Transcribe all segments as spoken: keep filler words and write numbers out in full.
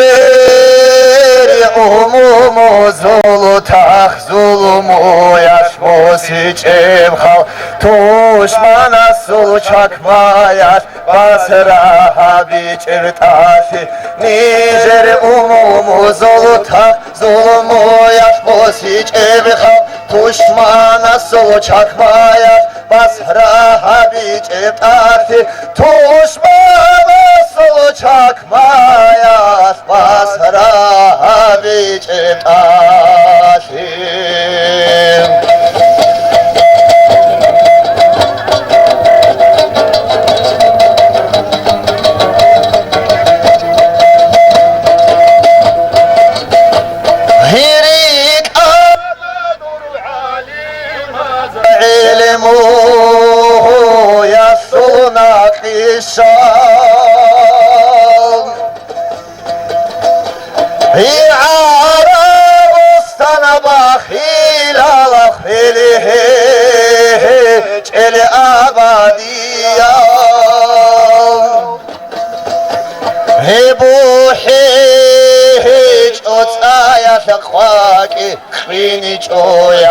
Гьенижер умумузул тах зулмуялъ босичӀеб хал, тушманасул чакмаялъ басра гьабичӀеб тӀалъи. Нижер умумузул тах зулмуялъ босичӀеб хал, тушманасул чакмаялъ басра гьабичӀеб тӀалъи, тушманасул чакмаялъ басра гьабичӀеб тӀалъи. Гьирикь гӀелмугьуялъул накъишал, гьигӀараб бостана бахилал хвели гьечӀел абадиял. Гьеб бухӀи гьечӀо цӀаялъ къвакӀи, къиничӀо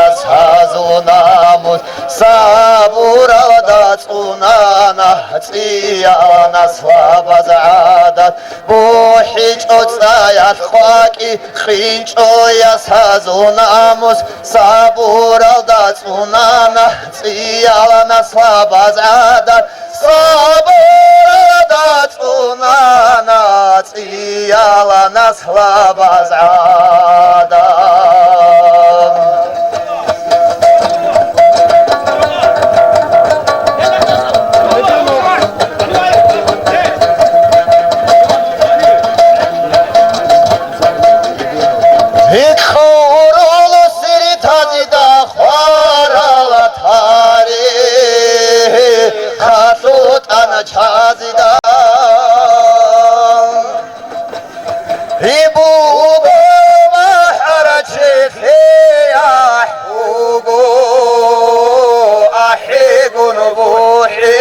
ясазул намус, сабуралда цӀунана цӀиял наслабаз гӀадат. БухӀичӀо цӀаялъ къвакӀи, къинчӀо ясазул намус, сабуралда цӀунана цӀиял наслабаз гӀадат. Сабуралда цӀунана цӀиял наслабаз гӀадат. Гьикъурул сиртазида хварал тарихалъул тӀанчазида. Гьеб буго магӀарачелъеяхӀ буго ахӀигун бухӀи.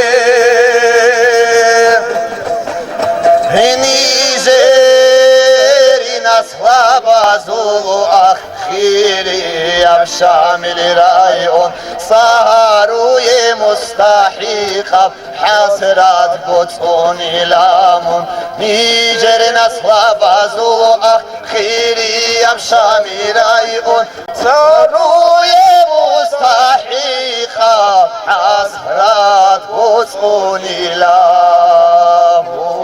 Гьенижери наслабазул ахирияб Шамил район, сагьаруе мустахӀикъаб хӀасрат боцӀунила мун. Нижер наслабазул ахирияб Шамил район, сагьаруе мустахӀикъаб хӀасрат боцӀунила мун.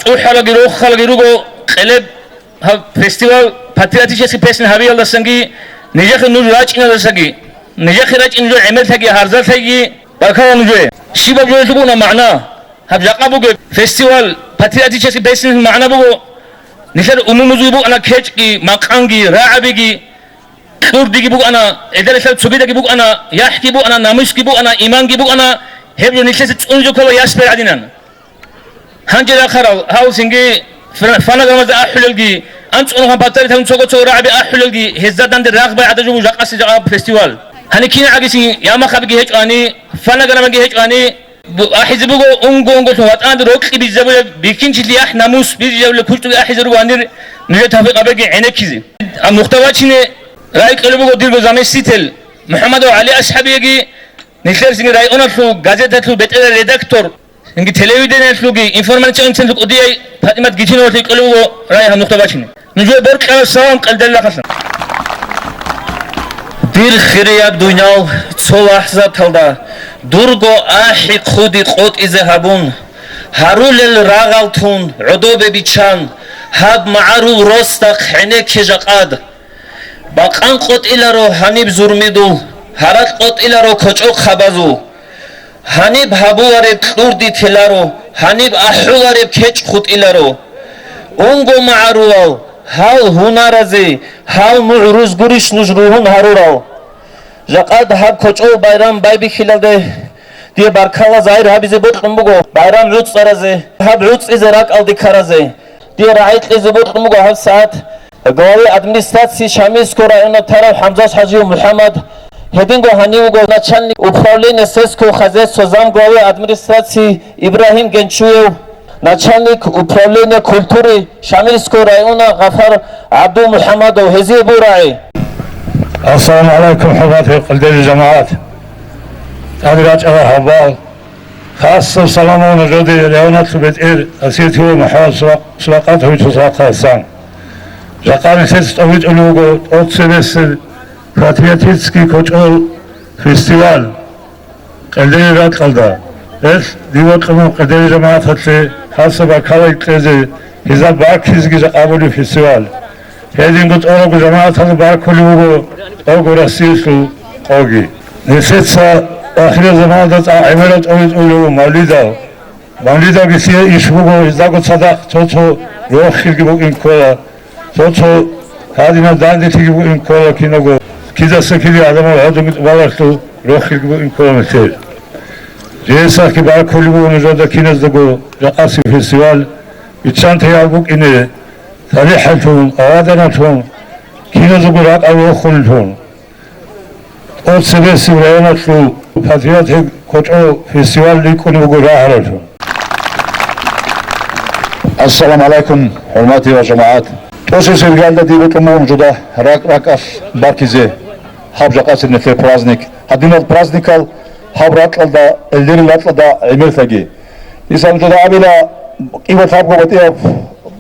ТӀухьалаги рохалаги руго къелеб гьаб фестиваль патриотический песни гьабиялдасанги, нижехъе нуж рачӀиналдасаги, нижехъе рачӀин нужер гӀемерлъаги гьарзалъайги баркала нужее. Щибаб жоялъул бугеб магӀна? Гьаб жакъа бугеб фестиваль патриотический песни магӀна буго, нилъер умумузул букӀана кечӀги, макъамги, рагӀабиги, кьурдиги букӀана, гӀеларалъул цогидаги букӀана, яхӀги букӀана, намусги букӀана, иманги букӀана, гьеб жо нилъеца цӀунизухъе ва ясбер гӀадинан. Гьанже рахъарал, гьав цинги фра-, фонограммазда ахӀулелги, анцӀгун гьаб батариталъун цого-цого рагӀаби ахӀулелги, гьезда данде рагъ бай гӀадаб жо буго жакъасе жакъа фестиваль. Гьаниб кинаб гьабиги гьечӀони, фонограммаги гьечӀони, бу-, ахӀизе буго унго-унголъун ватӀанде рокьи бижизабулеб, бихьинчилъи яхӀ-намус бижизабулеб кучӀдуги ахӀизе руго гьанир нужер тавфикъ гьабеги гӀенеккизе. Гьаб нухда бачине рагӀи кьолеб буго дирго заместитель МухӀаммадов ГӀали АсхӀабиеги, нилъер цинги районалъул газеталъул бетӀерал редактор, цинги телевидениелъулги информационный централъул кӀудияй ПатӀимат Гитиновалъе кьолеб буго рагӀи гьаб нухда бачине. Нужее бокьараб салам къелдел рахъалъан. Дир хирияб дуниял цо лахӀзаталда дурго ахӀи-хъуди къотӀизе гьабун, гьарулел рагъал тун гӀодобе биччан, гьаб магӀарул росдахъ гӀенекке жакъад. Бакъан къотӀиларо гьаниб зурмидул, гьаракь къотӀиларо кочӀохъабазул. Гьаниб гьабулареб кьурди теларо, гьаниб ахӀулареб кечӀ хутӀиларо. Унго магӀарулал, гьал гьунаразе, гьал мугӀрузгурищ нуж ругьун гьарурал? Жакъад гьаб кочӀол байрам байбихьилалде дие баркала загьир гьабизе бокьун буго байрам гӀуцӀаразе, гьаб гӀуцӀизе ракӀалде ккаразе. Дие рагӀи кьезе бокьун буго гьаб сагӀат главе администрации Шамильского района тарав ХӀамзат ХӀажиев МухӀаммад, гьединго гьанив вуго начальник управления сельского хозяйства, замглавы администрации Ибрагьим Генчуев, начальник управления культуры Шамильского района Гъафар ГӀабдулмухӀаммадов, гьезие буго рагӀи. Ассаламу гӀалайкум, хӀурматиял къилдилел жамагӀат! ТӀаде рачӀарал гьабал, хасаб саламал нужеде районалъул бетӀер Осетиев МухӀаммад Сура-, Суракъатовичасул рахъалъан. Жакъа нилъеца тӀобитӀулеб буго тӀоцебесеб патриотический кочӀол фестиваль къелдерил ракьалда. Гьелъ дие бокьун буго къелдерил жамагӀаталъе хасаб баркала кьезе, гьезда баркизеги жакъа абулеб фестиваль. Гьединго тӀорабго жамагӀаталда баркулеб буго тӀоцебесеб Россиялъул къоги. Нилъеца ахирзаманалда цӀакъ гӀемераб тӀобитӀулеб буго мавлидал. Мавлидалги лъие иш буго, гьездаго цадахъ цо-цо рохелги букӀин ккола, цо-цо гьадинаб данделъиги букӀин ккола киназго, кидаса киде гӀадамал гӀодобе тӀубаларелъул рохелги букӀин ккола нилъер. Жесахъги баркулеб буго нужеда киназдаго жакъасеб фестиваль биччан тейал букӀине, талихӀаллъун, аваданаллъун, киназдаго ракӀал рохулеллъун. ТӀоцебесеб районалъул патриотик кочӀол фестиваль рикӀкӀунеб буго рагьаралъун. Ассаламу гӀалайкум, хӀурматиял жамагӀат! ТӀоцебесеб ригьалда дие бокьун буго нужеда ракӀ-ракӀалъ баркизе гьаб жакъасеб нилъер праздник. Гьадинал праздникал гьаб ракьалда, гьелдерил ракьалда гӀемерлъаги. Дица нужеда абила, кӀиго лъабго батӀияб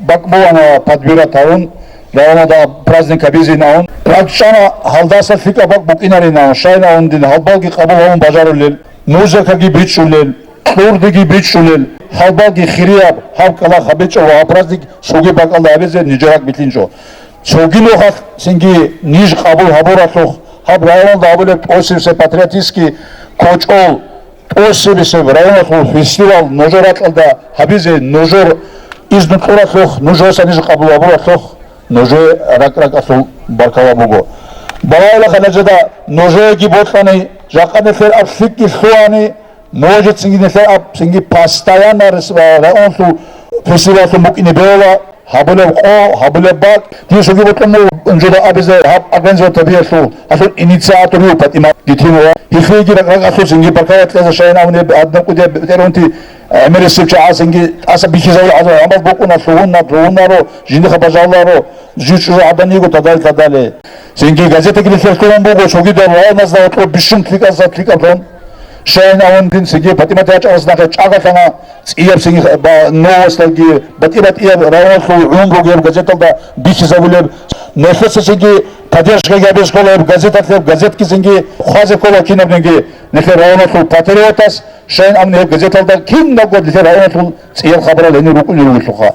бакӀ бугана подбирать гьарун, районалда праздник гьабизин абун. РакӀчӀана гьалдаса лъикӀаб бакӀ букӀинарин абун, щайин абундин гьалбалги къабул гьабун бажарулел, музыкаги бичӀчӀулел, кьурдиги бичӀчӀулел, гьалбалги хирияб гьаб кӀалахъ гьабичӀо ва гьаб праздник цоги бакӀалда гьабизе нижер ракӀ билълъинчӀо. Цоги нухалъ цинги ниж къабул гьабуралъухъ гьаб районалда гьабулеб тӀоцебесеб патриотический кочӀол, тӀоцебесеб районалъул фестиваль нужер ракьалда гьабизе, нужер изну кьуралъухъ, нужеца ниж къабул гьабуралъухъ, нужее ракӀ-ракӀалъул баркала буго. Балагьила ханажада нужееги бокьани, жакъа нилъер аб лъикӀги лъугьани, нужецинги нилъер аб цинги постоянно рес-, районалъул фестивальлъун букӀине бегьула. Гьабулеб къо, гьабулеб бакӀ, дие цоги бокьун буго нужеда абизе гьаб организатор гьабиялъул, гьалъул инициатор вуго ПатӀимат Гитинова. Гьелъиеги ракӀ-ракӀалъур цинги баркала кьезе, щайин абуни гьадинаб кӀудияб бетӀергьанти гӀемерисев чагӀаз цинги тӀаса бихьизабулеб гӀадамал букӀуна, лъугьуна, лъугьунаро, жиндихъа бажаруларо, жив чӀужугӀадан йиго, тадали-тадали. Цинги газетаги лъугьун буго, цогидал районазда гьоркьоб бищун лъикӀазда лъикӀаблъун. Щайин авундин цинги ПатӀимат ячӀалас нахъе чӀагалъана, цӀияб цинги ба-, новосталги, батӀи-батӀияб районалъул гӀумруги гьеб газеталда бихьизабулеб. Нилъеца цинги Поддержкаги гьабизе ккола гьеб газеталъе, гьеб газетги цинги хъвазе ккола кинабниги нилъер районалъул патриотас, щайин абуни гьеб газеталда кинабго нилъер районалъул цӀиял хабарал гьенир рукӀунел ругелъулха.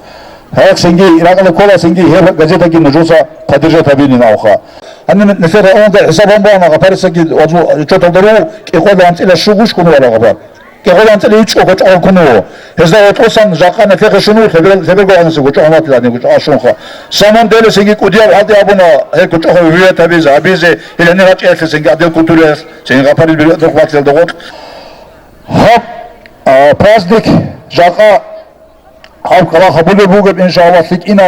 Гьеб цинги ракӀалде ккола цинги гьеб газетаги нужеца поддержать гьабинин абуха. Гьаниб нилъер районалда хӀисаб гьабун бугӀана, Гъапарицаги вазул отчеталда руго, кӀикъоялда анцӀила щуго щун вара хабар. КӀикъоялда анцӀила гьечӀо гъочӀ гьабун ккун вуго. Гьезда гъоркьосан жакъа нилъехъе щун вуго, лъебер-, лъеберго гьанасе гъочӀ гьабун ватилани гъочӀ гьабун щунха. Самом деле цинги кӀудияб гьалде абуна гьел гъочӀ гьавият гьабизе, гьабизе, гьел гьанир гьачӀиялъе цинги отдел культураялъ, цинги Гъапарил бирбатухъ батилалда гъоркь. Гьаб, а, праздник жакъа гьаб калахабулеб бугеб, иншаллагь, лъикӀина.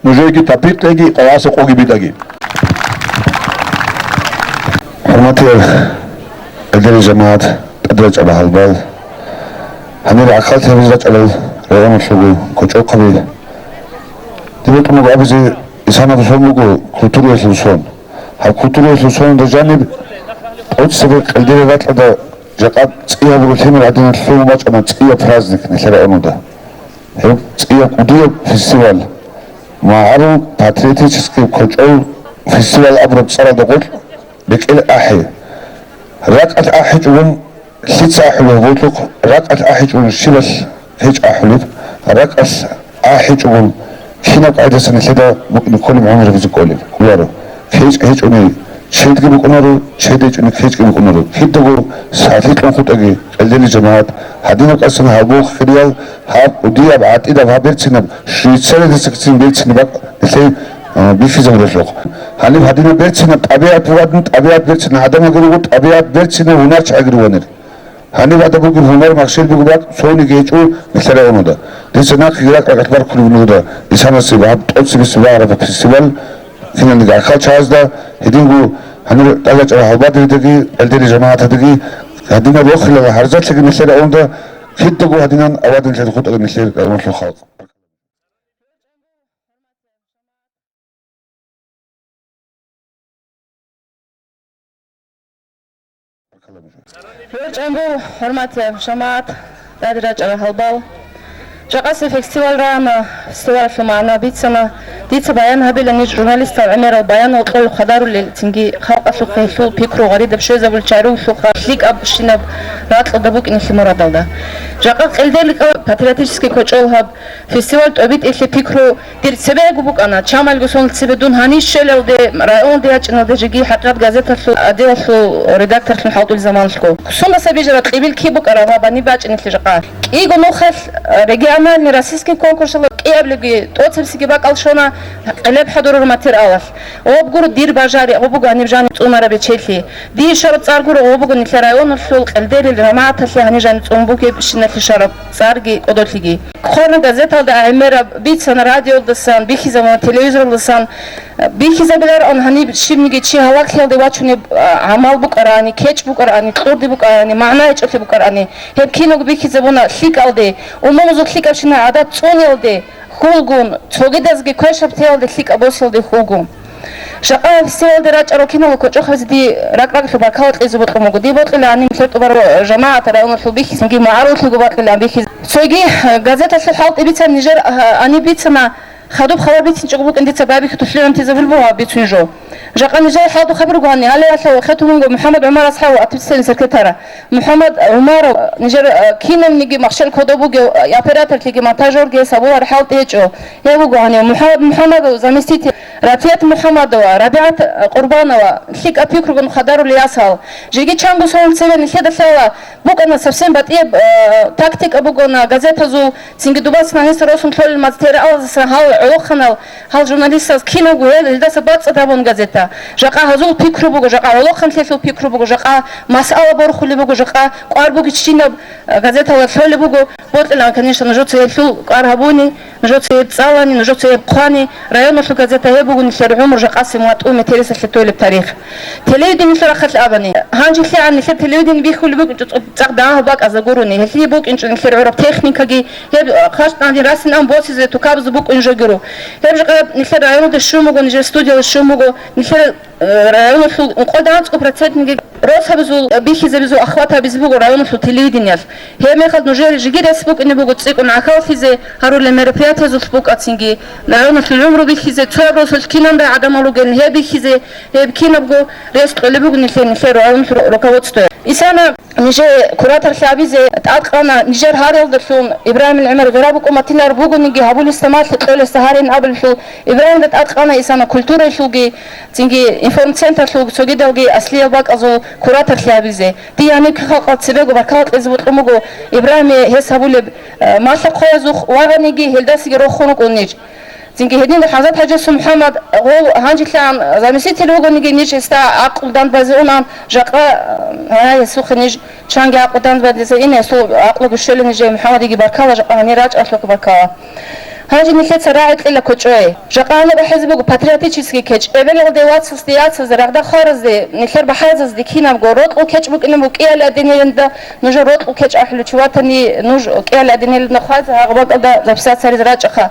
Нужееги тавпикъ кьеги, къваригӀасе къоги бидаги. ХӀурматиял гӀедерил жамагӀат, тӀаде рачӀарал гьалбал, гьанир гӀахьаллъи гьабизе рачӀарал районалъулго кочӀохъаби. Дие бокьун буго абизе, Исанаб сон буго культураялъул сон. Гьаб культураялъул сонда жаниб тӀоцебе кьелдерил ракьалда жакъа цӀияб гуро лъимер гӀадинал лъугьун бачӀана цӀияб праздник нилъер районалда. Гьеб цӀияб кӀудияб фестиваль, магӀарул патриотический кочӀол фестиваль абураб цӀаралда гъоркь рекӀел ахӀи. Ракъалъ ахӀичӀогун лъица ахӀулеб гьеб гъоркьухъ, ракъалъ ахӀичӀогун щибалъ гьечӀ ахӀулеб, ракъалъ ахӀичӀогун кинаб къайдасан нилъеда букӀине кколеб гӀумру гьабизе кколеб кколаро. КечӀ гьечӀони чедги букӀунаро, чед гьечӀони кечӀги букӀунаро. Кидаго сахлъи кьун хутӀаги, гӀелдели жамагӀат, гьадинаб къасан гьабул хириял, гьаб кӀудияб, гӀатӀидаб, гьаб берцинаб, Швейцариялдасацин берцинаб бакӀ нилъее, а, бихьизабуралъухъ. Гьаниб гьадинаб берцинаб тӀабигӀат бугадин, тӀабигӀат берцин гӀадамал руго, тӀабигӀат берцинаб гьунарчагӀи руго гьанир. Гьаниб гьадаб бугеб гьунар махщел бугеб бакӀ цониги гьечӀо нилъер районалда. Дица нахъеги ракӀ-ракӀалъ баркулеб бугода, Исанасе ва гьаб тӀоцебесеб багьараб фестиваль, киналниги гӀахьал чагӀазда, гьединго гьанир тӀаде рачӀарал гьалбадеридаги, гӀелдери жамагӀатадаги, гьадинаб рохилал гьарзалъиги нилъер районалда, кидаго гьадинан аваданлъи хутӀараб нилъер районалъул халкъ. РорчӀанго, хӀурматиял жамагӀат, тӀаде рачӀарал гьалбал. Жакъасеб фестиваль рагӀана, фестивалалъул магӀна бицана. Дица баян гьабила ниж журналистал гӀемерал баянал кьолеб хъвадарулел, цинги халкъалъухъе гьелъул пикру гъаридаб щвезабулел чагӀи ругелъулха, лъикӀабщинаб ракьалда букӀиналъе мурадалда. Жакъа кьелдел рикӀкӀала патриотический кочӀол гьаб фестиваль тӀобитӀилъе пикру Дир цебего букӀана, чамалго сон цебе дун гьанив щвелалде, районалде ячӀиналде жеги «ХӀакъикъат» газеталъул отделалъул редакторлъун хӀалтӀулел заманалъго. Сундаса бижараб кьибил киб букӀараб гьаб гьаниб бачӀинелъе жакъа. КӀиго нухалъ региональный, российский конкурсалъ кӀиабилебги тӀоцебесебги бакӀал щвана къелеб хӀадурал материалалъ. Гьоб гуро дир бажари, гьоб буго гьаниб жаниб цӀунараб бечелъи. Дие щвараб цӀар гуро, гьоб буго нилъер районалъул кьелдерил жамагӀаталъе гьаниб жаниб цӀун бугебщиналъе щвараб цӀарги кӀодолъиги. Хъвана газеталда гӀемераб, бицана радиодасан, бихьизабуна телевизоралдасан. Бихьизабилароан гьаниб щибниги чи гьалаклъиялде вачунеб, а, гӀамал букӀарани, кечӀ букӀарани, кьурди букӀарани, магӀна гьечӀолъи букӀарани. Гьеб кинабго бихьизабуна лъикӀалде, умумузул лъикӀабщина гӀадат цӀуниялде хьулгун, цогидазги квешаб теялде лъикӀаб босиялде хьулгун. Жакъа фестивалде рачӀарал киналго кочӀохъабизе дие ракӀ-ракӀлъун баркала кьезе бокьун буго. Дие бокьилаан нилъер тӀубараб жамагӀат районалъул бихьизеги, магӀаруллъиго бакьилаан бихьизе. Цоги газеталъул хӀалтӀи бицан нижер, а, гьаниб бицана, хадуб хабар бицинчӀого букӀин дица байбихьулъ лъугӀунтизабулеб буго гьаб бицун жо. Жакъа нижер хӀалтӀухъаби руго гьаниб, гьале гьалъа хетун вуго МухӀаммад ГӀумарас гьав ответственный секретарь. МухӀаммад ГӀумаров, нижер, а, кинавниги махщел кодоб бугев, а, операторлъиги монтажерги гьес абулареб хӀалтӀи гьечӀо. Гьев вуго гьанив МухӀаммад МухӀаммадов, заместитель Ратият МухӀаммадова, РабигӀат, а, Къурбанова, лъикӀаб пикругун хъвадарулел ясал. Жеги чанго сонал цеве нилъеда лъала букӀана совсем батӀияб, а, тактика бугона газетазул, цинги дубаца гьаниса росун лъолел материалаздасан гьал гӀолохъанал, гьал журналистаз кинабго гьел, гьелдаса бацӀцӀад гьабун газета. Жакъа гьазул пикру буго, жакъа гӀолохъанлъиялъул пикру буго, жакъа масъала борхулеб буго, жакъа кӀвар бугебщинаб, а, газетала лъолеб буго. Бокьилаан, конечно, нужеца гьелъул кӀвар гьабуни, нужеца гьеб цӀалани, нужеца гьеб хъвани. Районалъул газета гьеб буго нилъер гӀумру жакъасеб ватӀу метерисалъе толеб тарих. Телевидениелъул рахъалъ абани, гьанжелъигӀан нилъер телевидение бихьулеб букӀинчӀо цӀакъ дагьаб бакӀазда гурони, гьелъие букӀинчӀо нилъер гӀураб техникаги, гьеб, а, хъвашнани расинан босизе тукабазда букӀун жо гуро. Гьеб жакъа нилъер районалде щун буго, нижер студиялда щун буго, нилъер Э, районалъул ункъода анцӀго процентниги росабазул, бихьизабазул охват гьабизе буго районалъул телевидениялъ. Гьеб мехалъ нужер жеги рес букӀине буго цӀикӀкӀун гӀахьаллъизе гьарулел мероприятиязулъ букӀацинги, районалъул гӀумру бихьизе, цояб росулъ кинан гӀадамал ругел, гьеб бихьизе, гьеб кинабго рес кьолеб буго нилъер, нилъер районалъул ру-, руководство. Исана нижее кураторлъи гьабизе тӀадкъана, нижер гьариялдалъун Ибрагьимил гӀемер гъира букӀун батилар бугониги гьабулесда малъи кьолесда гьарин абулелъул, Ибрагьимда тӀадкъана исана культураялъулги, цинги информцентрлъулги цогидалги аслиял бакӀазул кураторлъи гьабизе. Дие гьаниб халкъал цебего баркала кьезе бокьун буго Ибрагьиме гьес гьабулеб, э, малъа-хъваязухъ вагъаниги, гьелдасаги рохун рукӀун ниж. Цинги гьединго ХӀамзат ХӀажиясул МухӀаммад гъов гьанжелъан заместитель вугониги, ниж гьесда гӀакълу дандбазе унан, жакъа, гьай, гьесухъе ниж чанги гӀакълу дандбадизе ин, гьесул гӀакълуги щвела нижее. МухӀаммадиги баркала, жакъа гьанир рачӀалъухъе баркала. Гьанже нилъеца рагӀи кьела кочӀое. Жакъа гьаниб ахӀизе буго патриотический кечӀ. Эбелалде, вацасде, яцазде, рагъда хваразде, нилъер бахӀарзазде кинабго рокьул кечӀ букӀине буго кӀиялиадиниланда, нужер рокьул кечӀ ахӀулев чи ватани, нуж кӀиялиадиниланда хвазе гьагъаб бакӀалда записать гьаризе рачӀаха.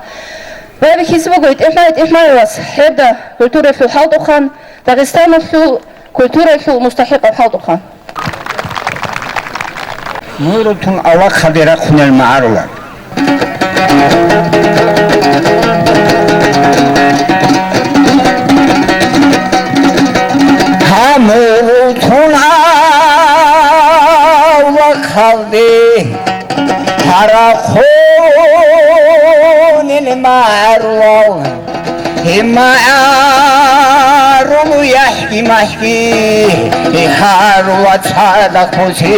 Ва бихьизе буго ИтӀихӀмай ИтӀихӀмаевас, гьебда культуралъул хӀалтӀухъан, Дагъистаналъул культуралъул мустахӀикъаб хӀалтӀухъан. Мурутун авлахъалде рахъунел магӀарулар. Гьа, мурутун авлахъалде гьарахъунел магӀарулал, гьимагӀарул яхӀ-, гьимахьги гьарула цадахъ бусе,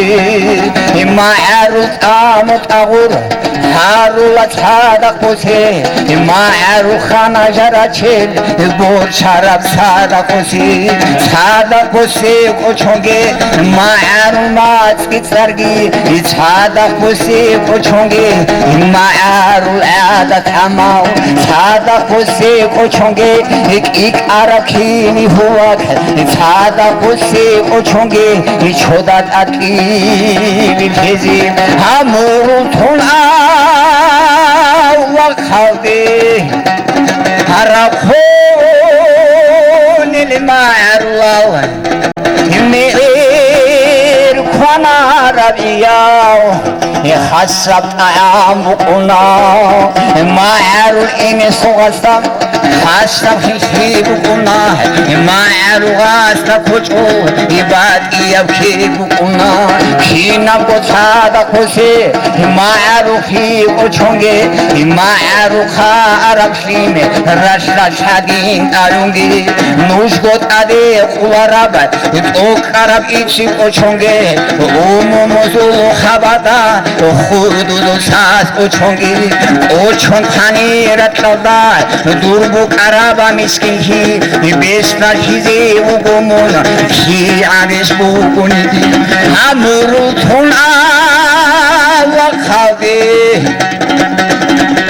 гьимагӀарул тӀаму-тӀагъур гьарула цадахъ бусе, гьимагӀарул хана жарачел борчараб цадахъ бусе, цадахъ бусе кӀочонге магӀарул мацӀги цӀарги, цадахъ бусе кӀочонге магӀарул гӀадат-гӀамал, цадахъ бусе кӀочонге кӀикӀараб кини гьулак, цадахъ бусе кӀочонге чода тӀатӀил лъезе. Гьа, мурутун авлахъалде гьарахъунел магӀарулал, мегӀер кванараб ияв хасаб тӀагӀам букӀуна, магӀарул инесул гъасда хасаб хихьи букӀуна, магӀарул гъасда кочӀо батӀияб киб букӀуна, кинабго цадахъ бусе магӀарухъе кӀочонге, магӀарухъа араб лъим ралъа лъадин тӀалъунги, нужго тӀаде къулараб, тӀокӀараб ичи кӀочонге, умумузул хабада хурдузул сас кӀочонги, кӀочон тани ракьалда дур букӀараба мискинлъи, бесдалъизе вуго мун, кигӀабищ бугониги, гьамурутун авлахъалде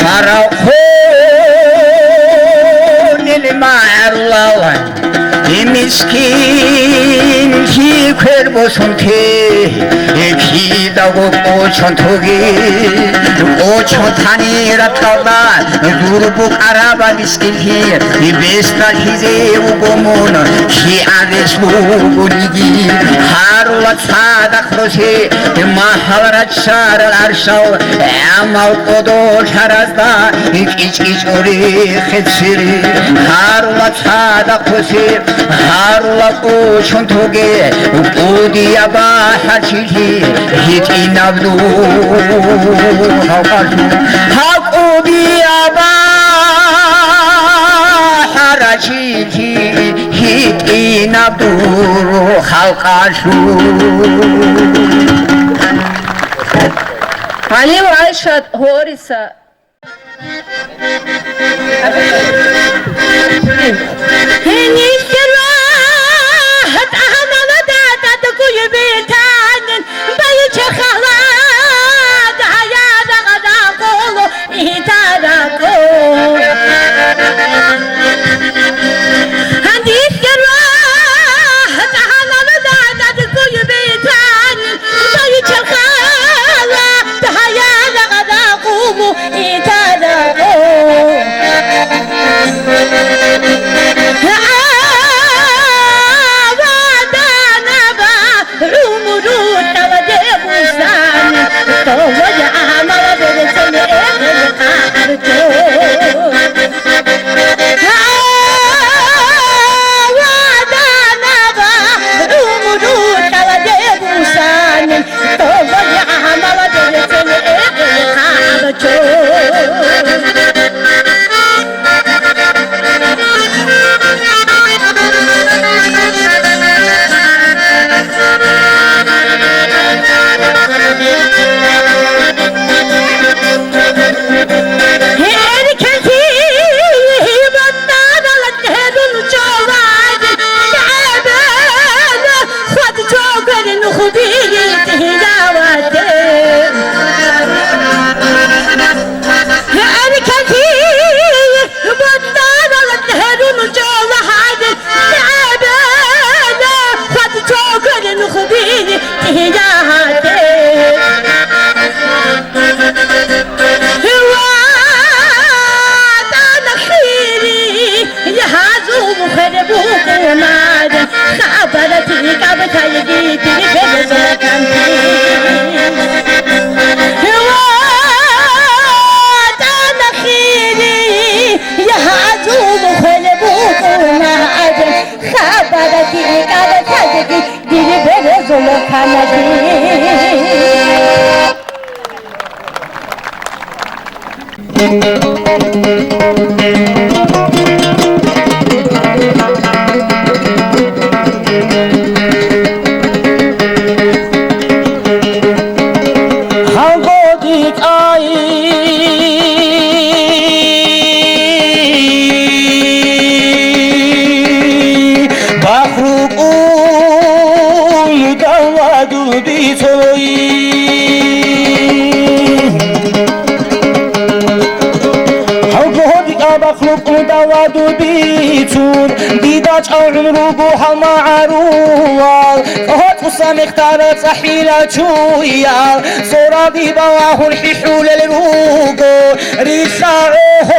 гьарахъунел магӀарулал. Мискинлъи квер босун те, кидаго кӀочон тоги, кӀочон тани ракьалда дур букӀараба мискинлъи, бесдалъизе вуго мун, кигӀабищ бугониги, гьарула цадахъ бусе, магьал раччарал гӀаршал, гӀамал кӀодо лъаразда, кӀичӀ-кӀичӀ урихъе цири, гьарула цадахъ бусе, гьарула кӀочон тоге, кӀудияб бахӀарчилъи гьитӀинаб дур халкъалъул. Гьа, кӀудияб бахӀарчилъи гьитӀинаб дур халкъалъул. Гьалив ГӀайшат гьориса. Гьалго гьодикьа бахлукъ даваду бицун, дида чӀал гӀумруго гьал магӀарулал, гьоцӀуса мехтара цӀахӀила чуял, сораб дибала гьурхӀи хӀулел руго, рилъа гӀогьой,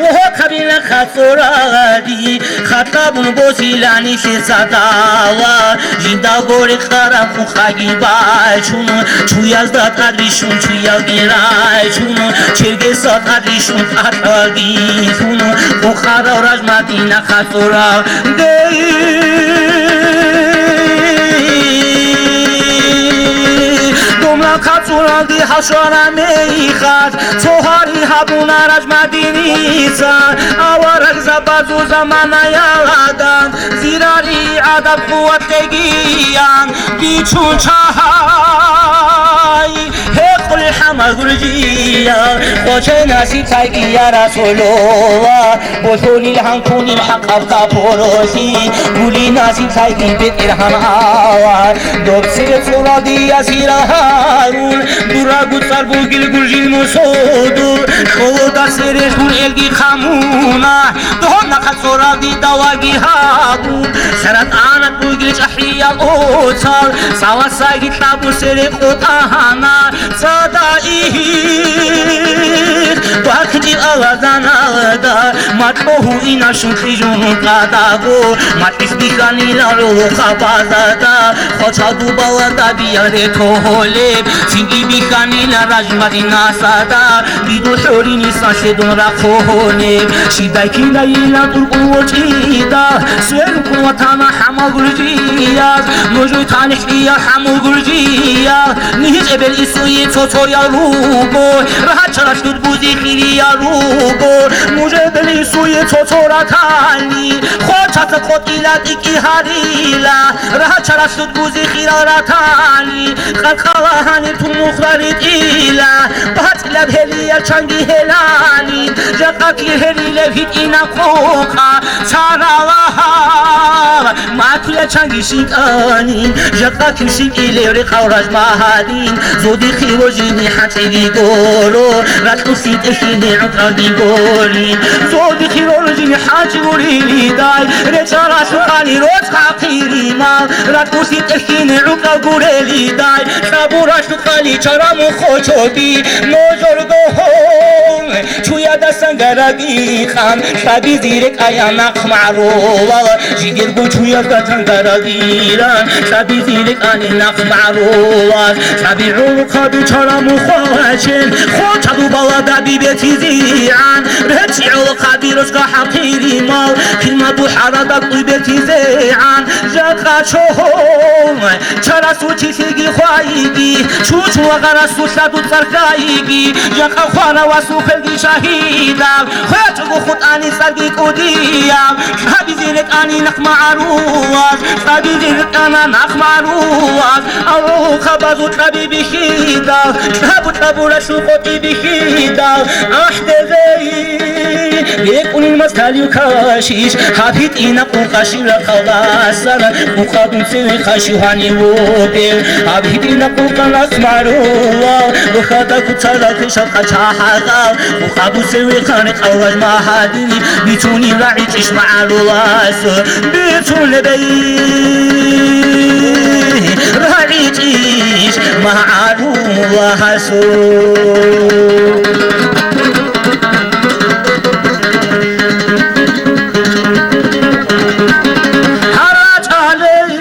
гьохъабила хацуради, хатабун босилани лъесадала, жинда горе къараб хъухъаги бачун, чуязда тӀадрищун, чуялги рачун, чергеса тӀадрищун, тӀатӀалдихун, хъухъарав ражмадина хацура. Дей, домла хацуралди хӀашара мейхал, цо гьари гьабуна ражмадиница, аварагзабазул заманаялда, зирари гӀадаб къуват тегиян, бичун чагьай, гьекъули хӀама гуржия, къоченаси тайги, я Расулулла, босулил гьанкунил хӀакъаб капурухи, гулинаси тайги БетӀергьан авар, доб цебе цӀуралдиясира гьарун, дурагу цӀар бугил гуржил мусудул, холодас рехун элги хъамуна, догьонаха цӀуралди даваги гьабун, саратӀанат бугил чӀахӀиял оцал, цаласаги кьабусере къотӀана, цадаихь бахъчӀи аладаналда, макьо гьуинашун хижун къадаго, макьилъ бихьанила гӀолохъабазда, хвалчагу балада биялде толеб, цинги бихьанила ражмадинасада, бидул хӀоринисан лъедун рахъунеб, щибдай кинайила тӀуркӀун вочӀида, сверун ватана хӀама гуржияз, нужуй танихӀлъия хӀаму гуржиял, нигьи чӀебел исуе цо-цоял руго, рагьачаралъуд бузи хириял руго, нужер бел исуе цо-цо ратани, хвалчаса къотӀила тӀикӀи гьарила, рагьачаралъуд бузи хирал ратани, къаркъала гьаниб тун мухъра ритӀила, бацӀилаб гьелиял чанги гьелани, жакъа кир гьерилеб гьитӀинаб хъухъа, царалагьаб макула чанги щинкӀани, жакъа кир щинкӀилев рекъав ражмагьадин, зодихъе рожине хӀанчӀири горо, ракьуси тӀехьине гӀутӀаги гори, зодихъе рожине хӀанчӀи гурилидай, речӀаралъухъани роцӀ хӀакъиримал, ракьуси тӀехьине гӀутӀа гурелидай, кьабуралъухъани чара мухъо чоби, нужер догьо чуядасан гарагикъан, лъабизе рекӀая нахъ магӀарулал, жидерго чуязда тангарагиран, лъабизе рекӀани нахъ магӀарулал, лъаби гӀолохъаби чара мухъачен, хвалчагу баладаби бетизегӀан, речӀчӀи гӀолохъаби росго хӀакъиримал, хилмаду хӀарада кӀуй бетизегӀан, жакъа чогьол, чарасул чилъиги хвайги, чучула гъарасулъа дуцӀархайги, жакъа хваравасул хвелги шагьидаб, хвечӀого хутӀани цӀарги кӀудияб, лъабизе рекӀани нахъ магӀарулаз, лъабизе рекӀана нахъ магӀарулаз, авлахъабазул лъаби бихьидал, лъабу-лъабуралъул къотӀи бихьидал, ахӀдезей! БекӀунил мас талив кашиш, гьаб гьитӀина къукъа шира халасан, къукъа дун цеве хашугьани вугев. Гьаб гьитӀина къукъа нахъ магӀарулал, вахада куцала кешал къачагьагъал, къукъа бусеве хъани къавлаж магьадини, бицунила гӀичӀищ магӀарулас, бицунебей рагӀичӀищ магӀаруласул. ГьарачӀалей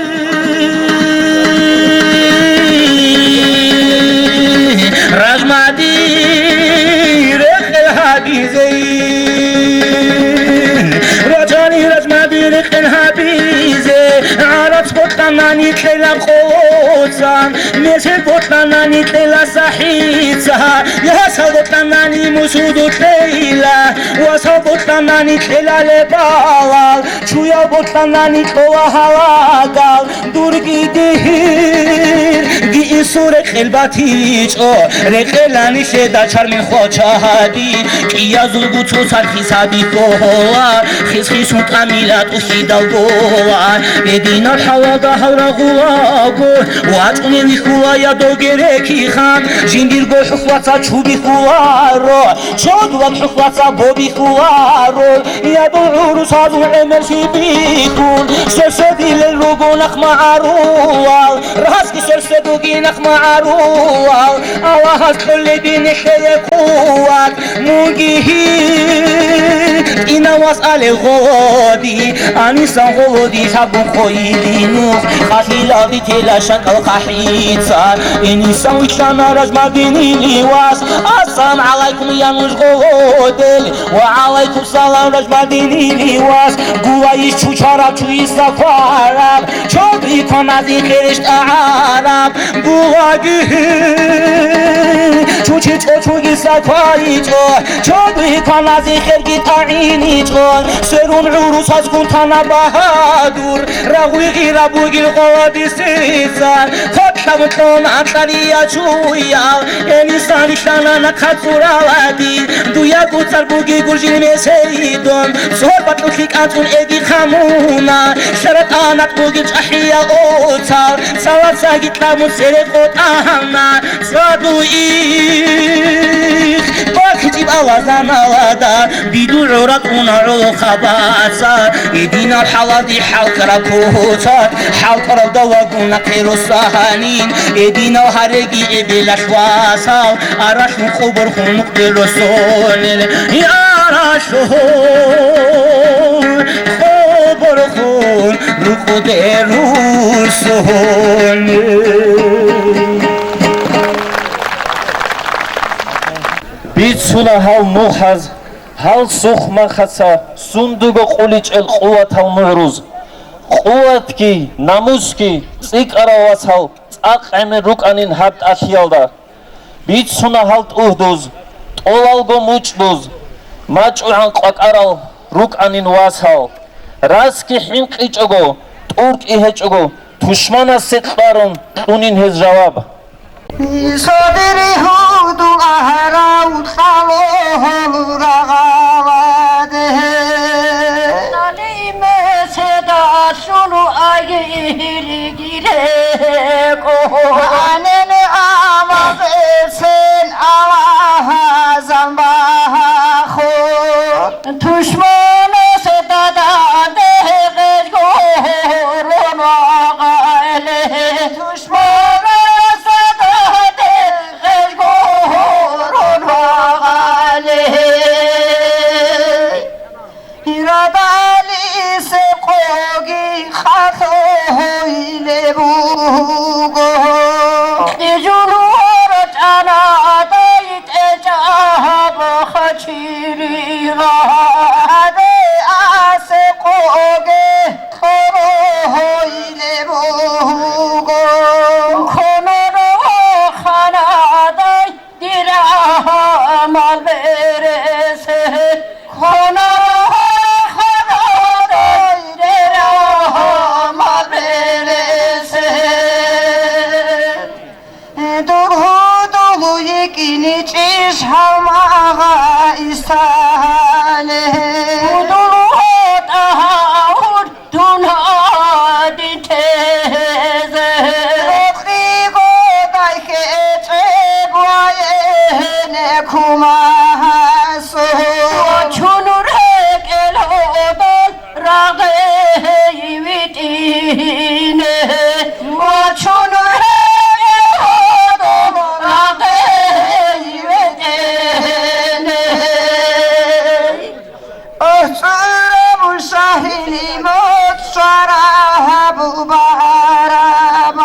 ражмади рекъел гьабизей, рачӀани ражмади рекъел гьабизе, гӀарац бокьана Кьела къолоца, месед бокьанани кьела сахӀица, ясал бокьанани мусуду кьела, васал бокьанани кьела лебалал, чуял бокьанани кьола гьалагал, дурги дигьир, диисул рекъел батичӀо, рекъела нилъеда чармил хвалчагьади, кӀиязулгу цо сархи саби ккола, хис-хисун тӀамила тӀухьидал бола, гьединаб хӀалалда гьал рагъулаго, вачӀунев вихьула я догерекихан, жиндирго хӀухьлаца чу бихьуларо, чодулаб хӀухьлаца бо бихьуларо, я дол гӀурусазул гӀемер щибикун, сверсвердилел руго нахъ магӀарулал, расги сверсвердуги нахъ магӀарулал, Аллагьас кьолебин нилъее къуват, мунги гьитӀинав вас алев гъоди, анисан гъолоди лъабун хъойили нух, къалъилалди тела шакал хъахӀица, инисан вилълъана ражмадинили вас, ассалам гӀалайкум, я нуж гъолодел, ва гӀалайкум салам, ражмадинили вас, гулайищ чучараб чуйиса квараб, чодри кванази хереш тӀагӀараб, гулаги чучи чӀочугиса квайичӀо, чодри кванази херги тӀагӀиничӀо, сверун гӀурусазгун тана багьадур, рагъуи гъира бугил гъоладисица, хъатӀлъаб кьун акьария чуял, гьенисан рилълъана нахъа цӀуралади, дуя куцар буги гуржил месейдун, цо батӀулъи кӀанцӀун эги хамуна, шаратӀанат бугил чӀахӀиял оцал, цаласаги кьабун цере къотӀана, цӀадуи бахичӀеб алазаналада, бидугӀо ратӀуна гӀолохъабаца, гьединаб хӀалалде хӀалкӀараб куцат, хӀалкӀарабда вагуна хъеросанин, гьединал гьареги эбелалъ васал, аралъун къоборхун нукъде росонел, аралъун къоборхун нукъде росонел. Бицуна гьал нухаз, гьал сухъмахъаца сундуго къуличӀел къуватал мугӀруз. Къуватги, намусги цӀикӀкӀарал васал цӀакъ гӀемер рукӀанин гьаб тӀалъиялда. Бицуна гьал тӀугьдуз, тӀолалго мучӀдуз, мачӀугӀан къвакӀарал рукӀанин васал. Расги хӀинкъичӀого, тӀуркӀи гьечӀого, тушманасе кьарун кьунин гьез жаваб. Содири гьудул агьарав кьалогьол рагъаладе. Салимеседалъун айгьилигирего. Анене амазесен Аллагьазан багьахъо. Тушманас дада дегъел гурун вагъале. Тушманас дада дегъел гурун вагъале. Ирадалисе къоги къалъугьуйлеб буго. Кьижун ворчӀана дай тӀечӀаб хачирила. Аде асе къоге къорогьойлеб буго. Хонор вахана дай дирагьамал бересе. Хонор вахана дай дирагьамал бересе. Дур гьудул йикӀиничӀищ гьав магъа Исале? Гьудул гьотӀа гьавур дун гьадин тезе. Рокъиго дайхье чӀеб ваене кумасу. Вачун рекӀел гьодол рагъей витӀине, вачун гьеб гьодо рагъей витӀине. Ох, цӀурабу шагьили моцӀ чварагьабу багьараб.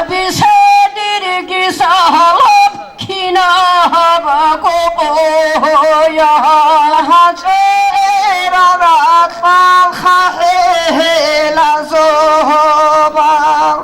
Бисадирги сагьалаб Кинабго боя гьачӀерал ракьал хахӀела зобал.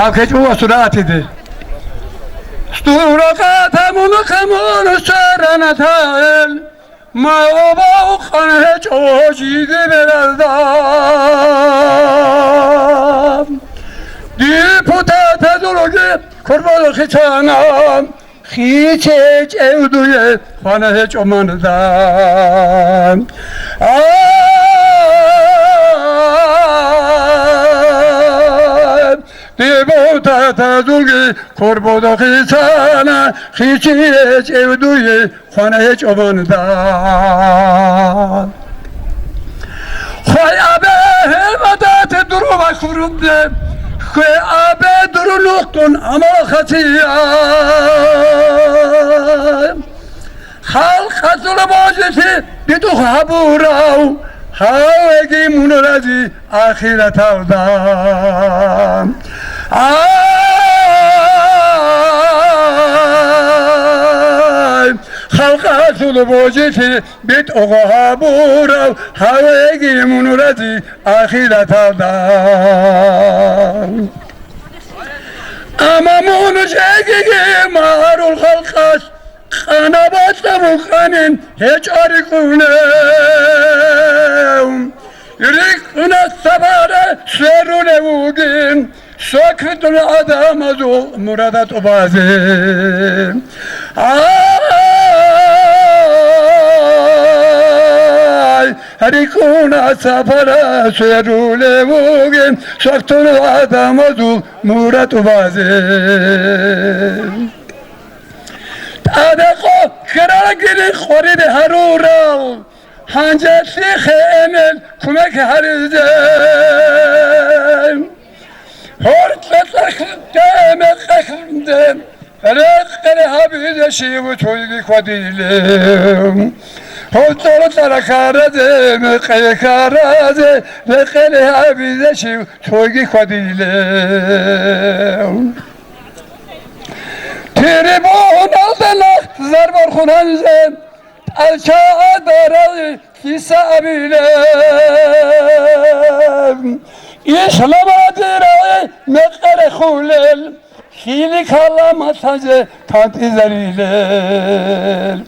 Аб кечӀо ва суратиде. Стуракъа тамун-камун саранатал, ма обав къан гьечӀо жиги беразда. Депутатазулги курбал хицана, хичи гьечӀев дуе хвана гьечӀо манза. А, депутатазулги курбудухъ исана, хичи гьечӀев дуе хвана гьечӀо манза. Хвай абе гьебадат дур вахурубде, хве абе дур нухдун амал хатия. Халкъалъул божизе битӀухъ гьабурав, гьавеги мун рази ахираталда. Ай, халкъалъул божизе битӀухъ гьабурав, гьавеги мун рази ахираталда. Амма мун жегиги магьарул халкъалъ къана батӀа букӀанин гьечӀо рикӀкӀунев. РикӀкӀуна сабаре сверулев вугин, сокридул гӀадамазул мурада тӀубазе. Ай, рикӀкӀуна сабаре сверулев вугин, сокридул гӀадамазул мурад тӀубазе. ТӀадекъо хирагири къварид гьарурал, гьанже лъихъе эмен кумек гьаризе. ГьоркьотӀахъде мекъехъде рекъере гьабизе щив цойги хьвадилев. ГьоркьотӀарахъаразе мекъехъаразе рекъере гьабизе щив цойги хьвадилев. Трибуналда нахъ зарбар хунанзе, тӀалча адарали киса абилев. Исламадирали мекъере хулел, хили каламалъазе кантӀизарилел.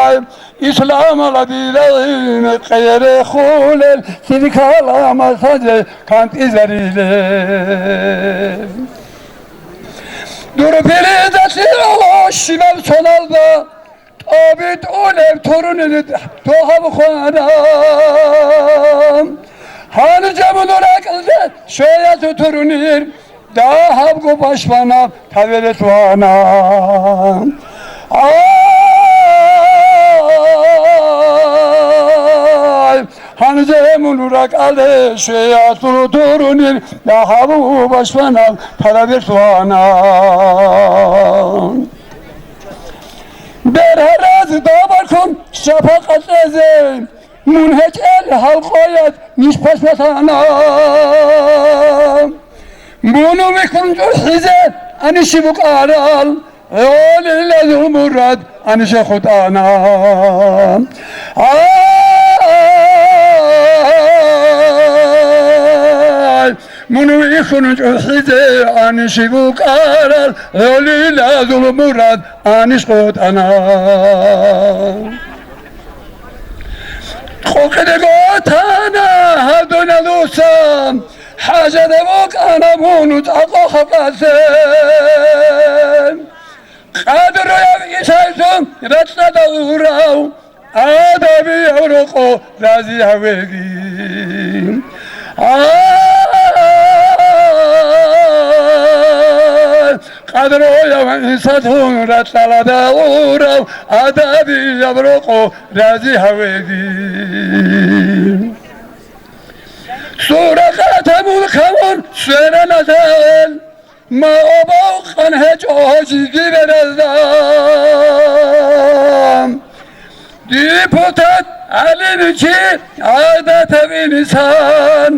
Ай, Исламала дилалин къере хулел, хиркала масазе кантӀизарилел. Дур пиридалъи гӀоло щибаб соналда тӀобитӀулеб турунел догьаб хвана. Гьанже мун ракӀалде щвеялъул турунир дагьабго пашманаб тавелалъ вана. Ай, гьанже мун ракӀалде щвеялъул турунир дагьабго пашманаб тавелалъ вана. Бергьараз добаркун шапакъатӀезе, мун гьечӀел гьалкъоялъ ниж пашмалъана. Мун вихьун чӀухӀизе анищи букӀарал, гӀолилазул мурад анищи хутӀана. Ай, мун вихьун чӀухӀизе анищи букӀарал, гӀолилазул мурад анищ хутӀана. Къокъиде готана гьадуналуса, хӀажада букӀана мун цӀакъо халкъалъе. Къадруяв Исайсун рацӀцӀадав урав, адабияв рокъо рази гьавеги. Ай, къадруяв Исайсун рацӀцӀалада урав, адабияв рокъо рази гьавеги. Суракъата мулкамун сверана загӀел, ма обалкъан гьечӀо жиги беразда. Депутат гӀалимчи гӀадатав инсан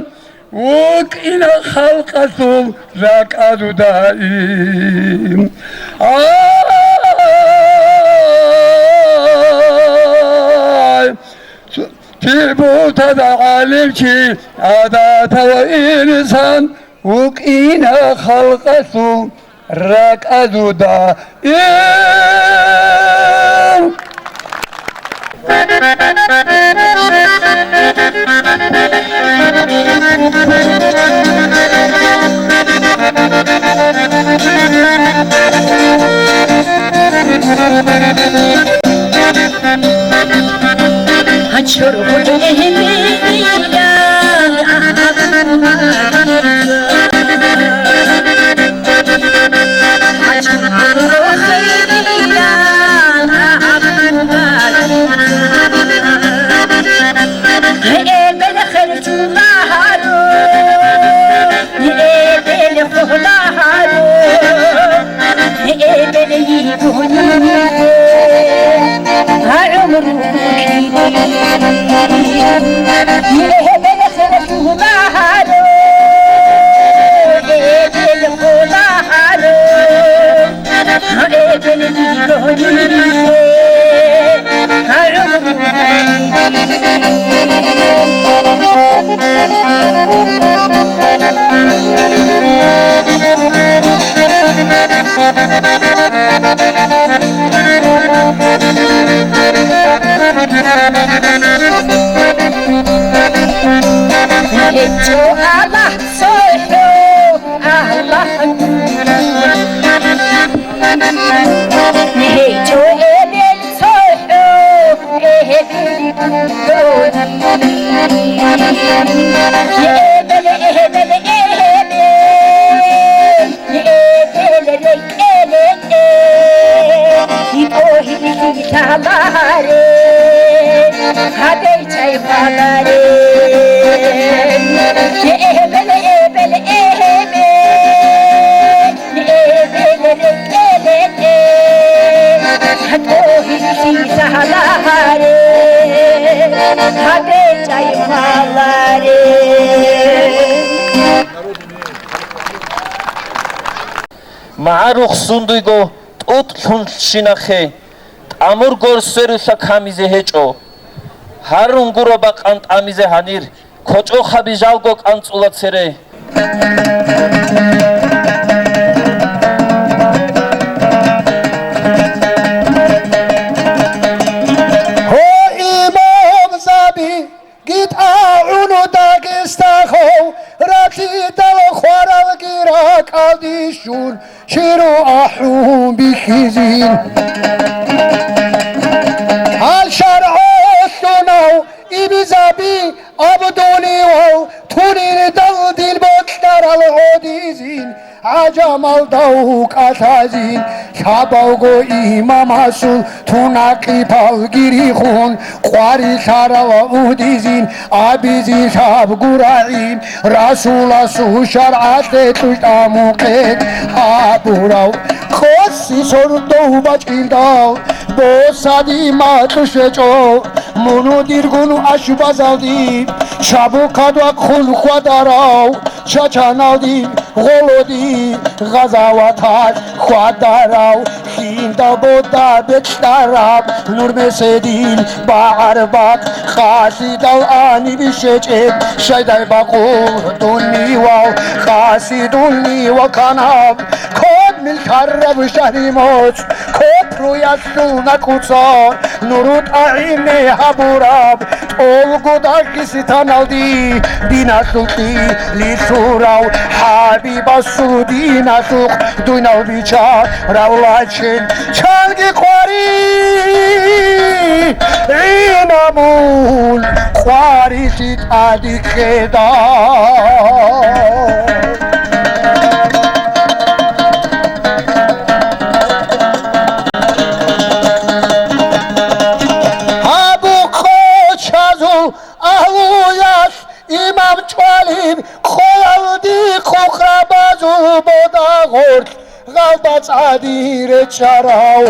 вукӀина халкъалъул ракӀалда даим. Ай, бигӀбутада гӀалимчи, гӀадатав инсан, вукӀина халкъалъул ракӀалда ил. МагӀарухъ сундуйго тӀутӀлъунлъи нахъе, тӀамурго сверулъа камизе гьечӀо. Гьарун гуро бакъан тӀамизе гьанир, кочӀохъаби жалго кӀанцӀула цере. Гьо, имамзаби! ГитӀа гӀуну Дагестахъов, ралъидал хваралги ракӀалде щун, чиру ахӀун бихьизин. Гьал шаргӀалъунав имамзаби абдулев, тунирдал дил бокьарал гӀодизин, гӀажамалда вукӀалъазин, лъабавго имамасул тунакъи палги рихун, къварилъарал гӀодизин, абизе лъабго рагӀи, Расуласул шаргӀалъе кьучӀ тӀамухъе гьабурав. Къоси сордов бачӀиндал, босади макьуш гьечӀо, мун диргун ашбазалди, чабухъад вахъун хьвадарав, Чачаналди, гъолоди, гъазаваталъ хьвадарав, хинда бода бекьараб, нур меседил багӀарбакъ, къалъидал аниб щечӀеб, шайдай бакъул дунивал, къаси дунивал канаб, кодмил лъараб шагьри моцӀ, копруялъул накӀуца, нуру тӀагӀине гьабураб, ТӀолго Дагъистаналди диналъул кьили лъурав, ХӀабибасул диналъухъ дуйнал бичарав лачен, чанги къвари гӀинамун къварилъи тӀадихъеда. Гьаб къочазул агьлуялъ имам чӀвалиб, къоялди къукърабазул бода гъорлъ гъалда цӀади речӀчӀарав.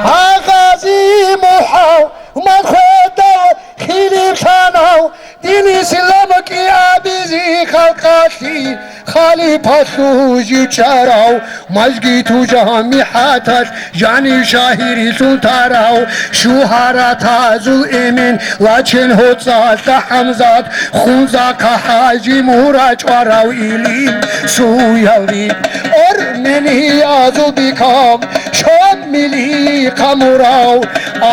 Гьагъази МухӀаммад хведал хилиплъанав, Дин исламги абизе халкъалъе, халифалъул жив чӀарав, мажгиту жамигӀаталъ жанив шагьирлъун тарав, шугьаратазул эмен Лачен ГьоцӀалда ХӀамзат, Хунзахъа ХӀажи Мурад чӀварав, илим суялде Армениязул бикам Шамилихъа Мурав,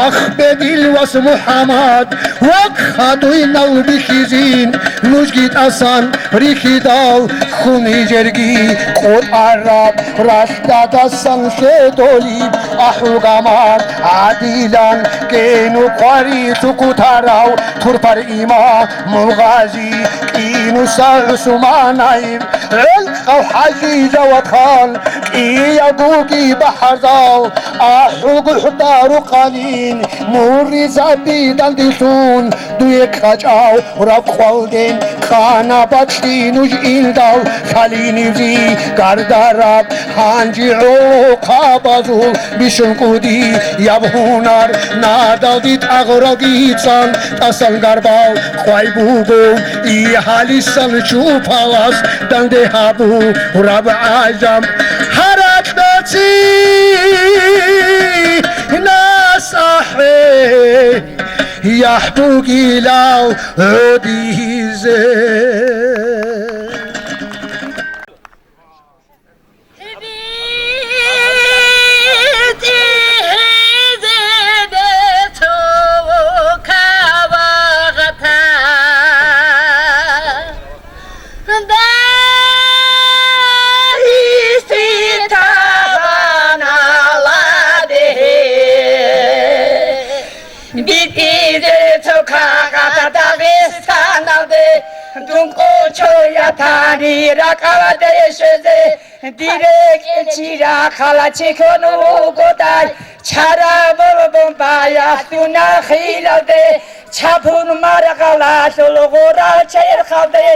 Ахбедил вас МухӀаммад, вахъ гьадуйнал бихьизин, нужги тӀасан рихьидал, хьун нижерги къотӀараб ралъдадасан лъедолеб ахӀугамал гӀадилан кӀину хъварилъу кутарав, турпар имамул гъази кӀинуса ГӀусманаев, гӀелкъав ХӀажи Жавадхан, кӀиявгоги бахӀарзал, ахӀугу хӀударухъанин, муризаби дандилъун, дуе ккачӀав раб къвалден къана бакьи нуж илдал, хьалинивзи гардараб гьанжи гӀолохъабазул бищун кӀудияб гьунар, надалде тӀагъуралги цӀан тӀасан гарбал къвай буго, и гьалисан чупалас данде гьабураб гӀажам гьаракь даци нас ахӀе, яхӀ бугилал гӀодизе. БитӀизе цо кагъат Дагъистаналде, дун кӀочоятани ракӀалде щвезе, дир рекӀелъ чи рахъала чи ккун вугодай, чараб бомбаялъ дун нахилалде, чапун маргъалалъул гъурал черхалде,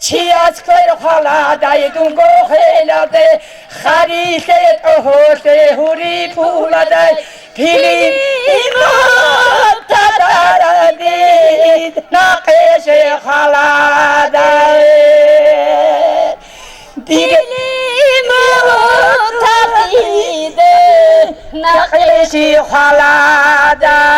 чияс квер хваладай дунго хвелалде, харилъе тӀогьолъе гьури пуладай, пилин иман татаранин накъише хваладай. Дир иман татаранин накъише хваладай.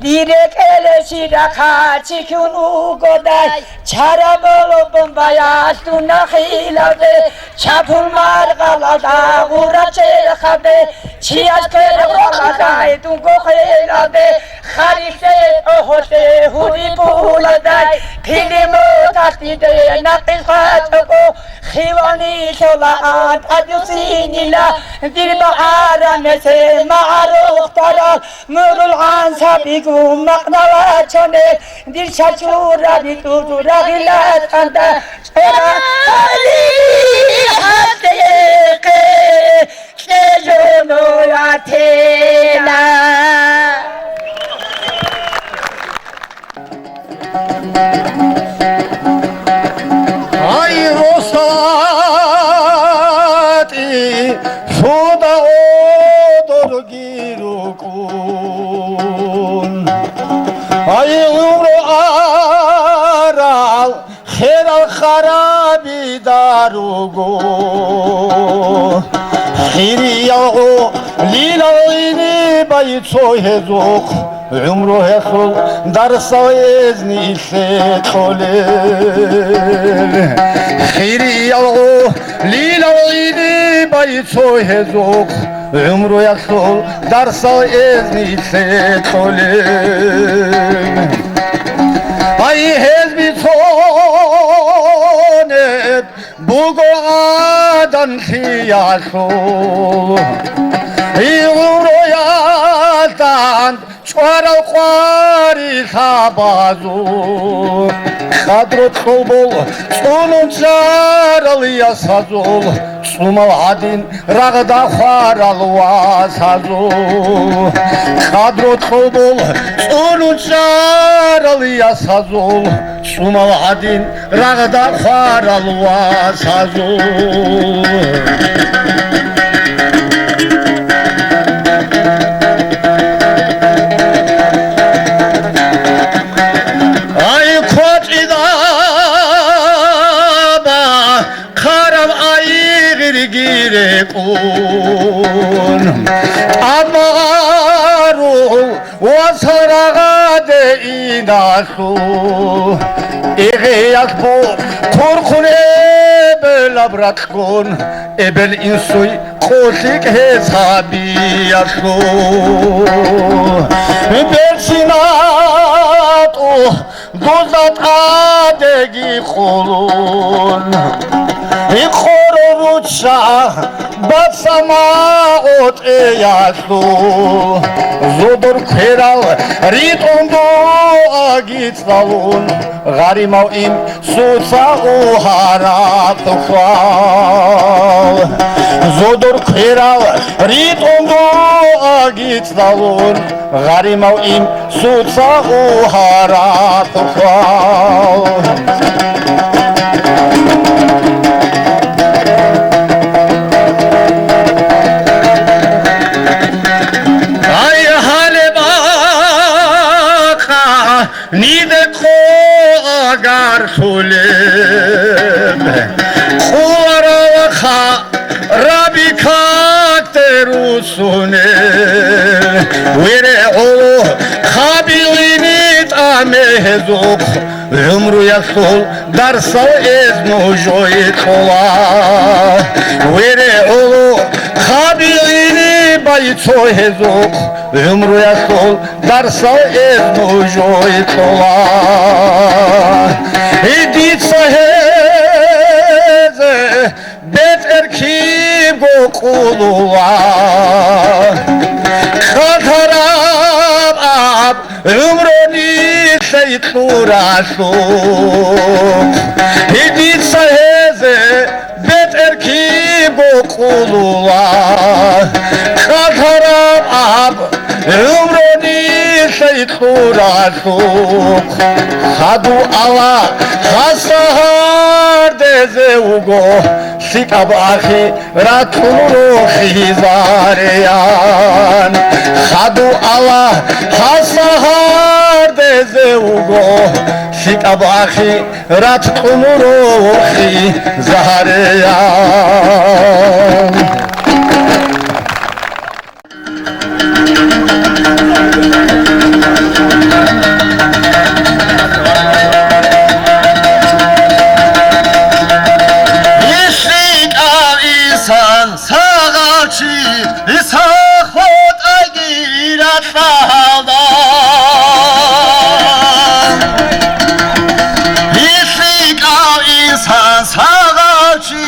Дир рекӀелъ чи рахъала чи ккун вугодай, чараб бомбаялъ дун нахилалде, чапун маргъалалда гъурал черхалде, чияс квер хваладай дунго хвелалде, харилъе тӀогьолъе гьури пуладай, пилин иман татаранин накъише хваладай. Хивални лъолаан тӀадуссинила, дир багӀараб месед магӀарухъ тарал, нурул гӀансабигун макънала чонел, дир чачураби тӀуду рагъила тӀанда, чӀорали хӀакъикъи кье жоно ятила. Ай, росатӀи, суда одорги рукӀун. Ай, гӀумру арал херал хараби даруго. Хириял гӀолилал гӀинибай цо гьезухъ, гӀумру гьелъул дарсал эзни илъе кьолел. Хириял гӀолилал гӀинибай цо гьезухъ, гӀумру гьелъул дарсал эзни илъе кьолел. Ай, гьез бицунеб буго гӀаданлъиялъул, гӀумруялда чӀварал къварилъабазул, къадру кьолбол цӀунун чӀарал ясазул, цӀумал гӀадин рагъда хварал васазул, къадру кьолбол цӀунун чӀарал ясазул, цӀумал гӀадин рагъда хварал васазул. Диги рекӀун, тӀадмагъарул ва сарагъаде иналъул, игъиялъ бу хъурхъун эбелаб ракьгун, эбел-инсуй къулъикӀ гьез гьабиялъул. Берцинату Дузда тӀадеги къулун, гьикъоро ручча бацама гъотӀеялъул, зодор кверал ритӀун дуаги цӀалун, гъаримав им суца угьараб тухвал. Зодор кверал ритӀун дуаги цӀалун, гъаримав им суца угьараб тухвал. Ай, гьалеб ахъа, ниде къо агарлъулеб, къуларал ха Раби какде русунел, вере гӀоло хабилини тӀаме гьезухъ, гӀумруялъул дарсал эз нужой кьола. Вере гӀоло хабилини байцо гьезухъ, гӀумруялъул дарсал эз нужой кьола. Гьедица гьезе бетӀер кибго къулула, хъалхараб аб гӀумруни лъай кьуралъухъ. Гьедица гьезе бетӀер кибго къулула, хъалхараб аб гӀумруни лъай кьуралъухъ. Хаду Аллагь, гьасда гьардезе вуго, лъикӀаб ахират кьун рохизареян. Хаду Аллагь, гьасда гьардезе вуго, лъикӀаб ахират кьун рохизареян. Ишикъав инсан сагъав чи, сах хутӀайги ракьалда. Ишикъав инсан сагъав чи,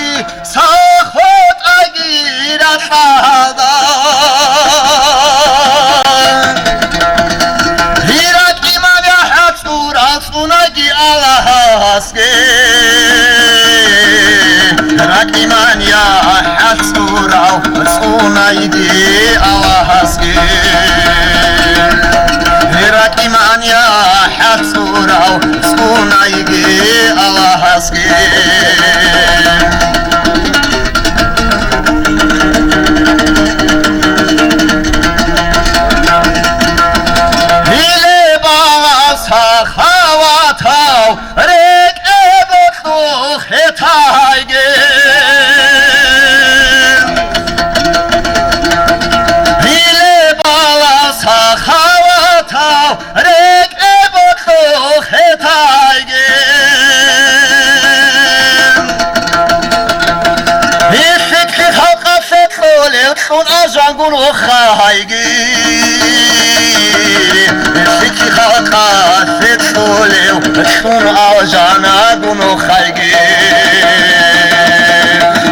сах хутӀайги ракьалда. Гьиракь иман яхӀ цӀурал цӀунаги Аллагьасги. Гьиракь иман яхӀ цӀурал цӀунаги Аллагьасги. Гьиракь иман яхӀ цӀурал цӀунаги Аллагьасги. Гьеле балагь сахаватав рекӀе бокьухъ гьетайги. Гьеле балагь сахаватав рекӀе бокьухъ гьетайги. Гьелъикьлъи халкъалъе кьолев кьун алжангун вохайги. Гьелъикьлъи халкъалъе кьолев кьун алжанагун вохайги.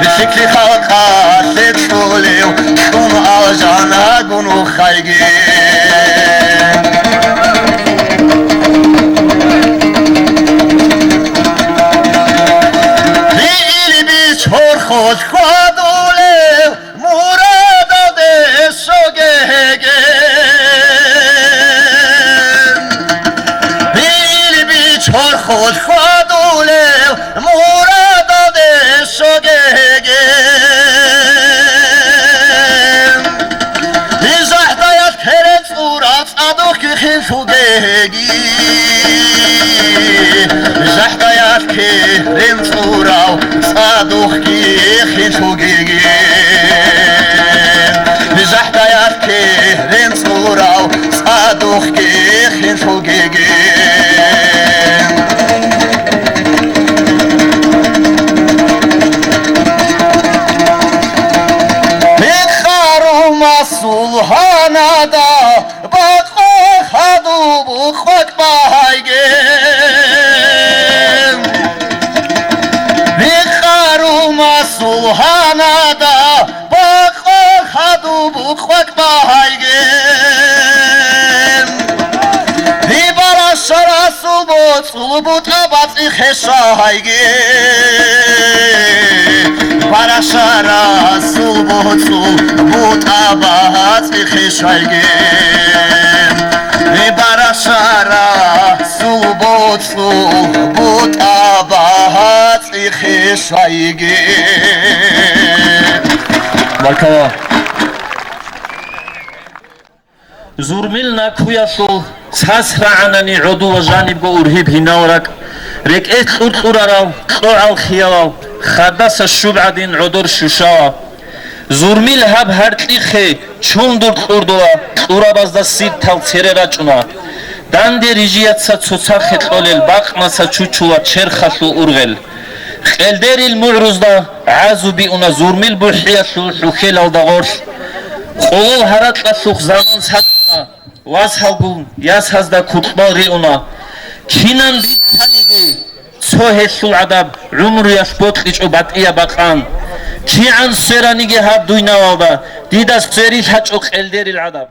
Гьелъикьлъи халкъалъе кьолев кьун алжанагун вохайги. Гьеле бичорхол хьвадулев мурадалде щогеги. Гьеле бичорхол хьвадулев мурадалде щогеги. Жагьдаялъ кверен цӀурал цӀадухъги хинлъугеги. Жагьдаялъ Керен цӀурав цӀадухъги хинлъугеги, жахӀдаялъ керен цӀурав цӀадухъги хинлъугеги. Бекъарумасул гьанада бакъо хадуб къватӀ багьайги. Бекъарумасул гьанада бакъо хадуб къватӀ багьайги. Бибарашарасул боцӀул бутӀа бацӀихъе щайги. Барашарасул боцӀул бутӀа бацӀихъе щайги. Барашарасул боцӀул бутӀа бацӀихъе щайги. Баркала. Зурмил накуялъул цас рагӀанани гӀодула жанибго ургьиб гьинал ракӀ, рекӀелъ кьур-кьурарал, кьогӀал хиялал, хадаса щуб гӀадин гӀодор щущала. Зурмил гьаб гьаркьихъе чундур кьурдула, кьурабазда сиртал цере рачӀуна. Данде рижияца цоцахъе кьолел бакънаса чучула черхалъул ургъел. Къелдерил мугӀрузда гӀазу биуна зурмил бухӀиялъул хӀухьелалда гъорлъ. Къолол гьаракьалъухъ заман сакуна, васалгун ясазда куркьбал риуна. Кинан бицаниги цо гьелъул гӀадаб гӀумруялъ бокьичӀо батӀияб бакъан. КигӀан свераниги гьаб дуйнавалда, дида сверилъачӀо къелдерил гӀадаб.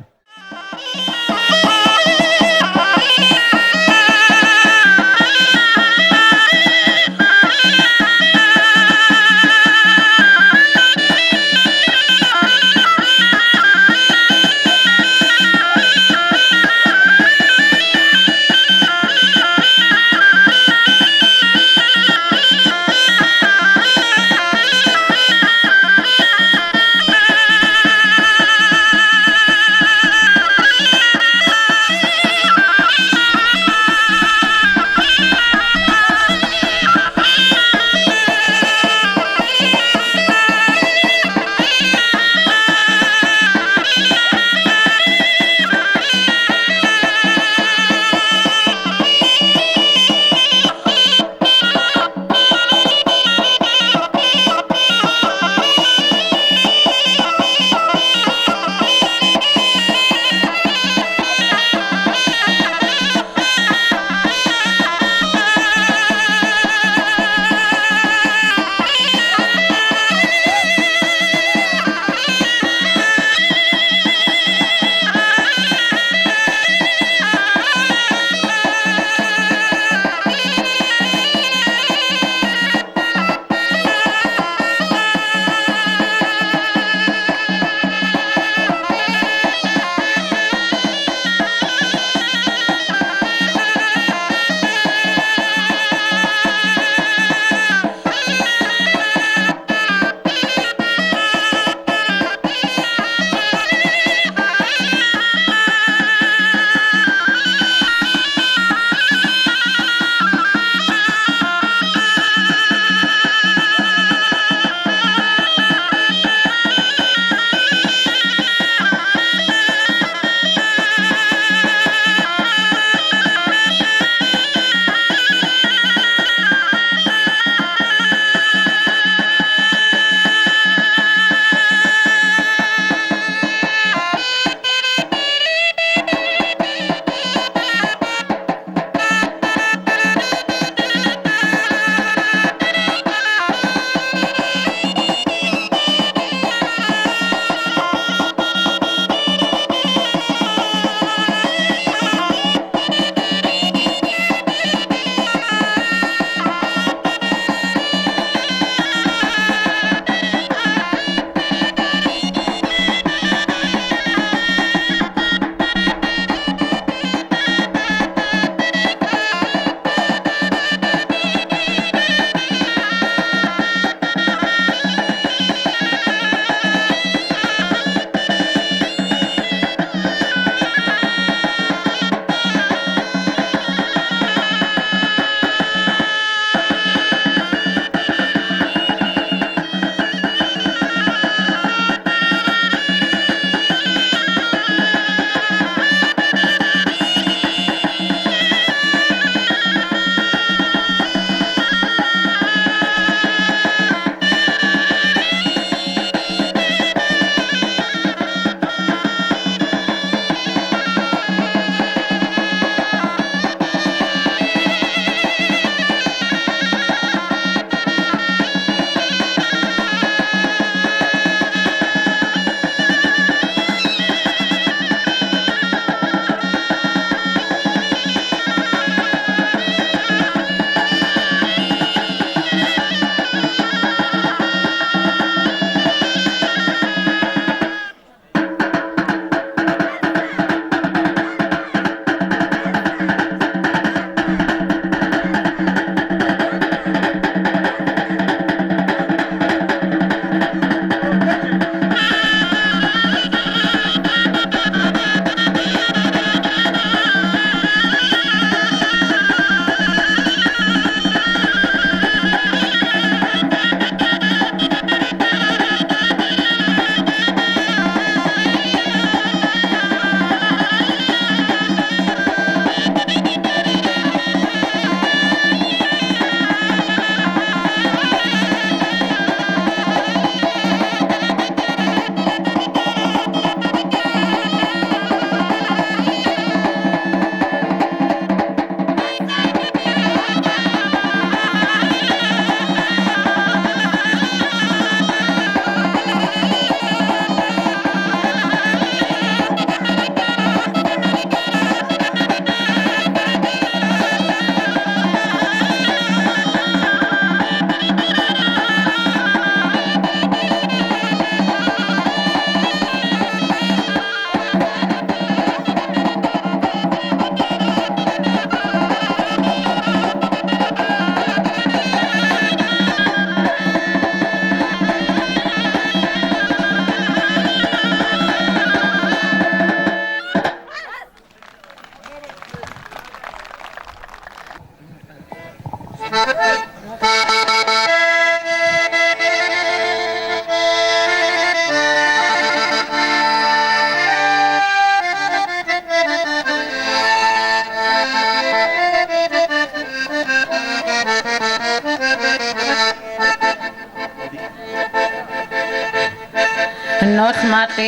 Нух матӀил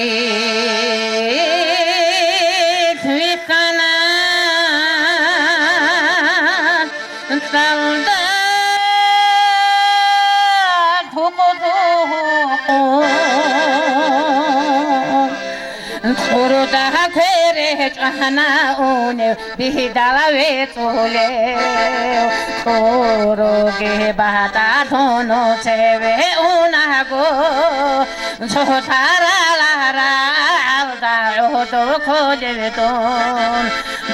вихьана цӀалда гьукъу-гьукъу. Кьурда квере чӀвана унев, бигьидала вецӀулев. Кьуруги батӀалъун цеве унаго, цо тарала рагӀалда гӀодо кколев дун.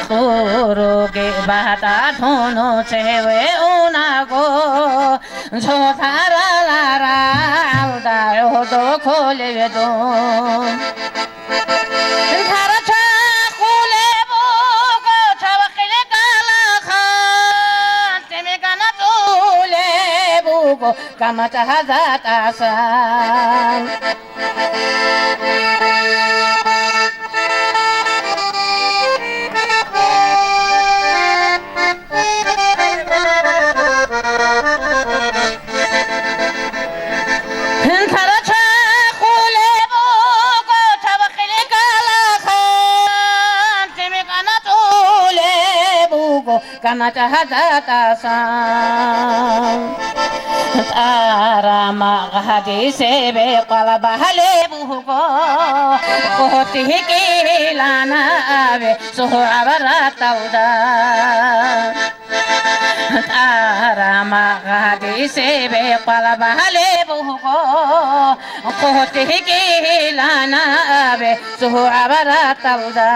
Кьуруги батӀалъун цеве унаго, цо тарала рагӀалда гӀодо кколев дун. Тарача хъулеб буго, чабахъиле ккалаха, тӀемекана тӀулеб буго, камача гьазатӀасан. Тарача хъулеб буго, чабахъиле ккалаха, тӀемекана тӀулеб буго, камача гьазатӀасан. ТӀарамагъ гьадисебе къвала багьалеб буго, къотӀи гьикӀилана абе цо гӀабараталда. ТӀарамагъ гьадисебе къвала багьалеб буго, къотӀи гьикӀилана абе цо гӀабараталда.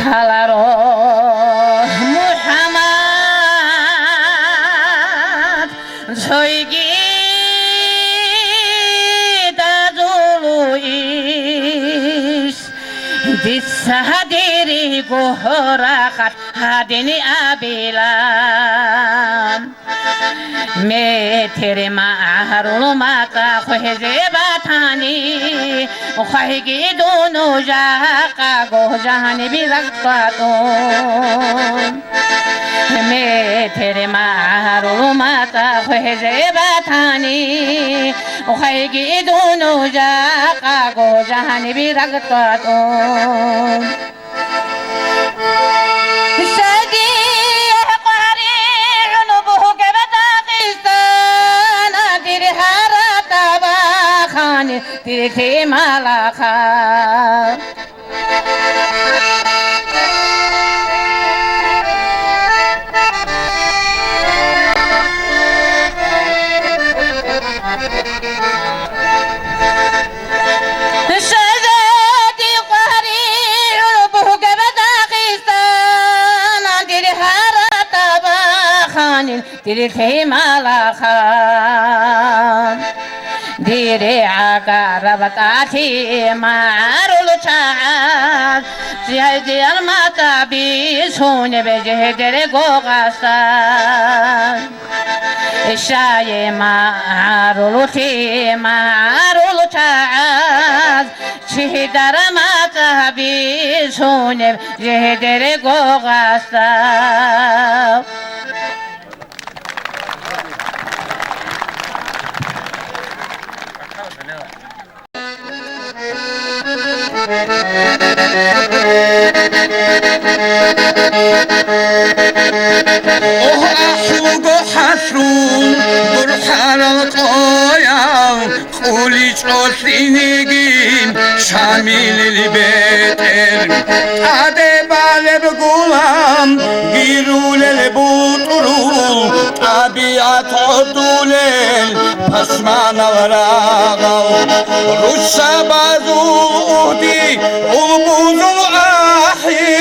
Лъаларо, МухӀаммад, цойги дадулу иш, дица гьадири гогьорахъат гьадини абила. Метер магӀарул мацӀа хвезе батани, хвайги дун жакъа гогь жаниб ракӀ батун. Метер магӀарул мацӀа хвезе батани, хвайги дун жакъа гогь жаниб ракӀ батун. Шадия къваригӀун бугеб Дагъистан, дир гьаратаб бахъани, дир лъималаха. Шазади къваригӀун бугеб Дагъистан, дир гьаратаб бахъанил дир лъималаха. Дире гӀагараб тӀалъи магӀарул чагӀаз, жайдиял мацӀаби сунеб жеде регогъасан. Ишае магӀаруллъи магӀарул чагӀаз, чидараб мацӀаби сунеб жеде регогъаса. Ох, ахӀулго хӀалъул бурхӀарал къоял, къуличӀо лъиниги Шамилил бетӀер. ТӀаде балеб гулам гирулел бутӀрул, ТӀабигӀат гӀодулел пашманал рагъал, рушабазул угьди улбузул ахӀи.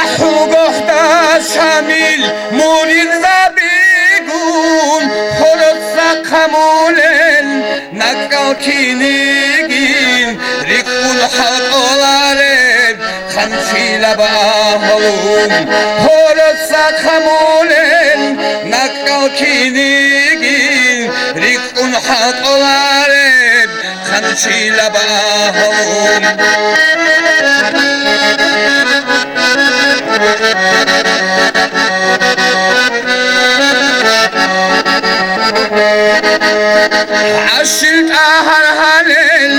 АхӀулгохӀда Шамил муридзабигун, хӀоросда хъамулел накӀкӀал кинигин, рикӀкӀун хӀалкӀолареб хъанчилаб агьлу, гьорасда хъамулел накӀкӀал кинигин, рикӀкӀун хӀалкӀолареб Анчилаб агьлу. ГӀашил тӀагьар гьалел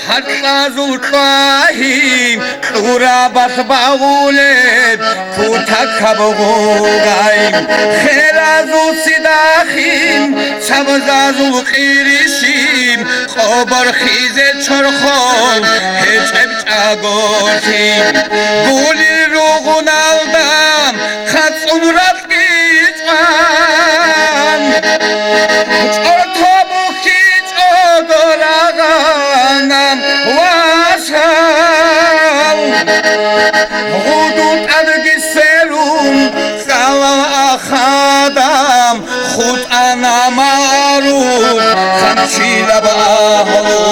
гьаркьазул кьвагьи, кьурабалъ багъулеб кутакаб гъугъай, херазул цидахъин, цабзазул къирищи, къоборхизе чорхол гьечӀеб чӀаголъи, гулил ругъуналда хъацӀун ракьги чӀван, чӀорто бухьичӀого рагъана васал, гъуду тӀадги сверун, кӀалал ахадам хутӀана магӀарухъанчилаб агьлу.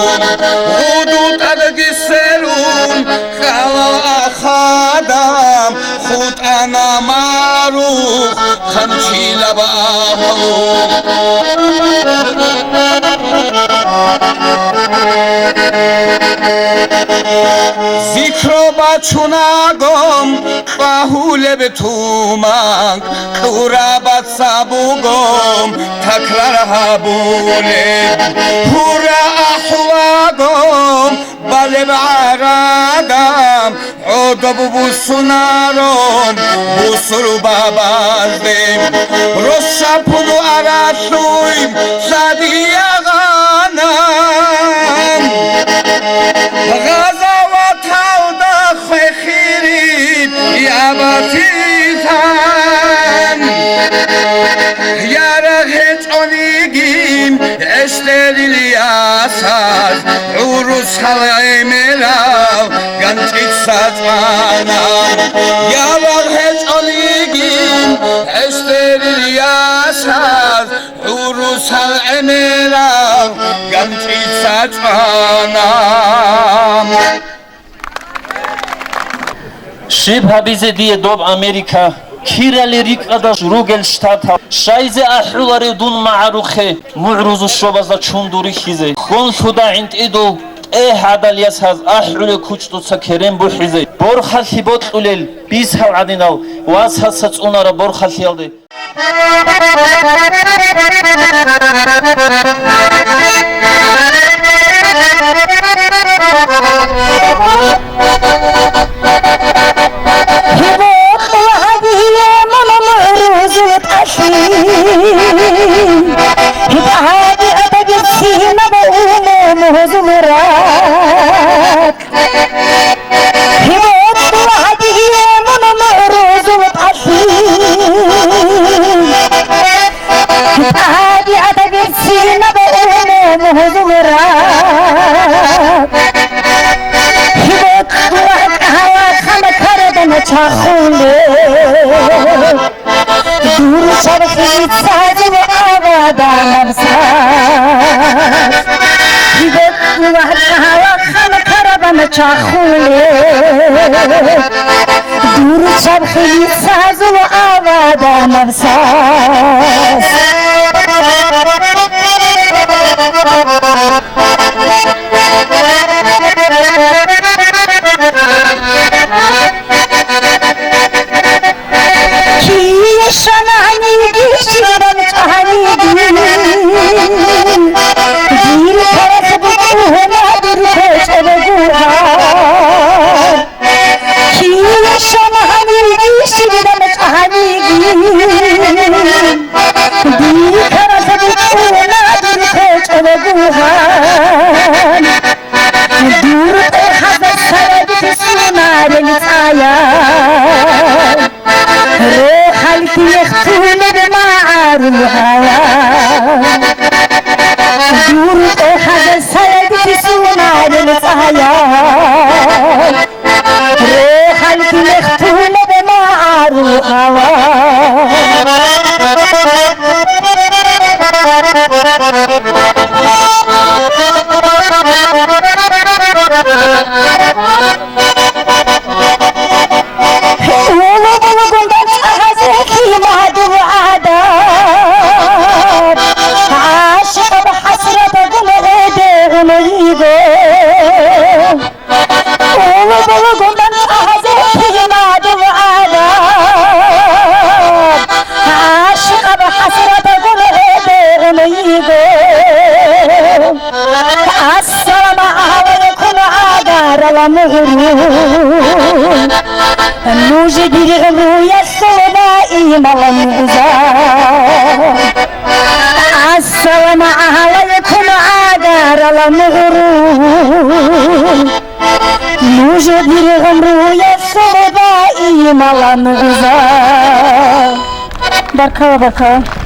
Гъуду тӀадги сверун, кӀалал ахадам хутӀана магӀарухъанчилаб агьлу. Зикро бачунаго кьвагьулеб тумаг, кьурабаца буго такрар гьабулеб. Гьура ахӀулаго балеб гӀарадам, гӀодоб бусунаро бусурбабазде. Росчапун аралъуй лъадиягъанам, гъазаваталда хвехири ябатилъан. Ярагъ гьечӀониги гӀештӀерил ясаз, гӀурусал гӀемерал ганчӀица чӀвана. Ярагъ гьечӀониги гӀештӀерил ясаз, гӀурусал гӀемерал ганчӀица чӀвана. Щиб гьабизе дие доб Америка, кирали рикӀкӀадал ругел штатал? Щайзе ахӀуларев дун магӀарухъе, мугӀрузул щобазда чун дур рихьизе? Хьон лъуда гӀинтӀидул тӀегь гӀадал ясаз ахӀулеб кучӀдуца керен бухӀизе? Борхалъи бокьулел бисал гӀадинал васаца цӀунараб борхалъиялде. Дур чархи цадил авадан абсар, кибек вагьтала хана карабан чахуле. Дур чархи цадил авадан абсар. Кие щвана гьанивги, щибан чӀвана гьанивги? Дир карас букӀуна дур кочӀеб гугьан. Кие щвана гьанивги, щибан чӀвана гьанивги? Дир карас букӀуна дур кочӀеб гугьан. Дур тӀехьазда саягихъ сунарел цӀаял, рохалги мехтулеб магӀарул гьавал. Дур тӀехьазда саягихъ сунарел цӀаял, рохалги мехтулеб магӀарул гьавал. Улугъ-улугъундан агьазухъ мадугӀ гӀадаб, гӀашикъаб хӀасратагун гӀедегӀун йиго. мугъру. Нуж дир гӀумруялъул баимал нугӀза. Ассаламу гӀалайкум, гӀагарал мугъру. Нуж дир гӀумруялъул баимал нугӀза. Баркала, баркала.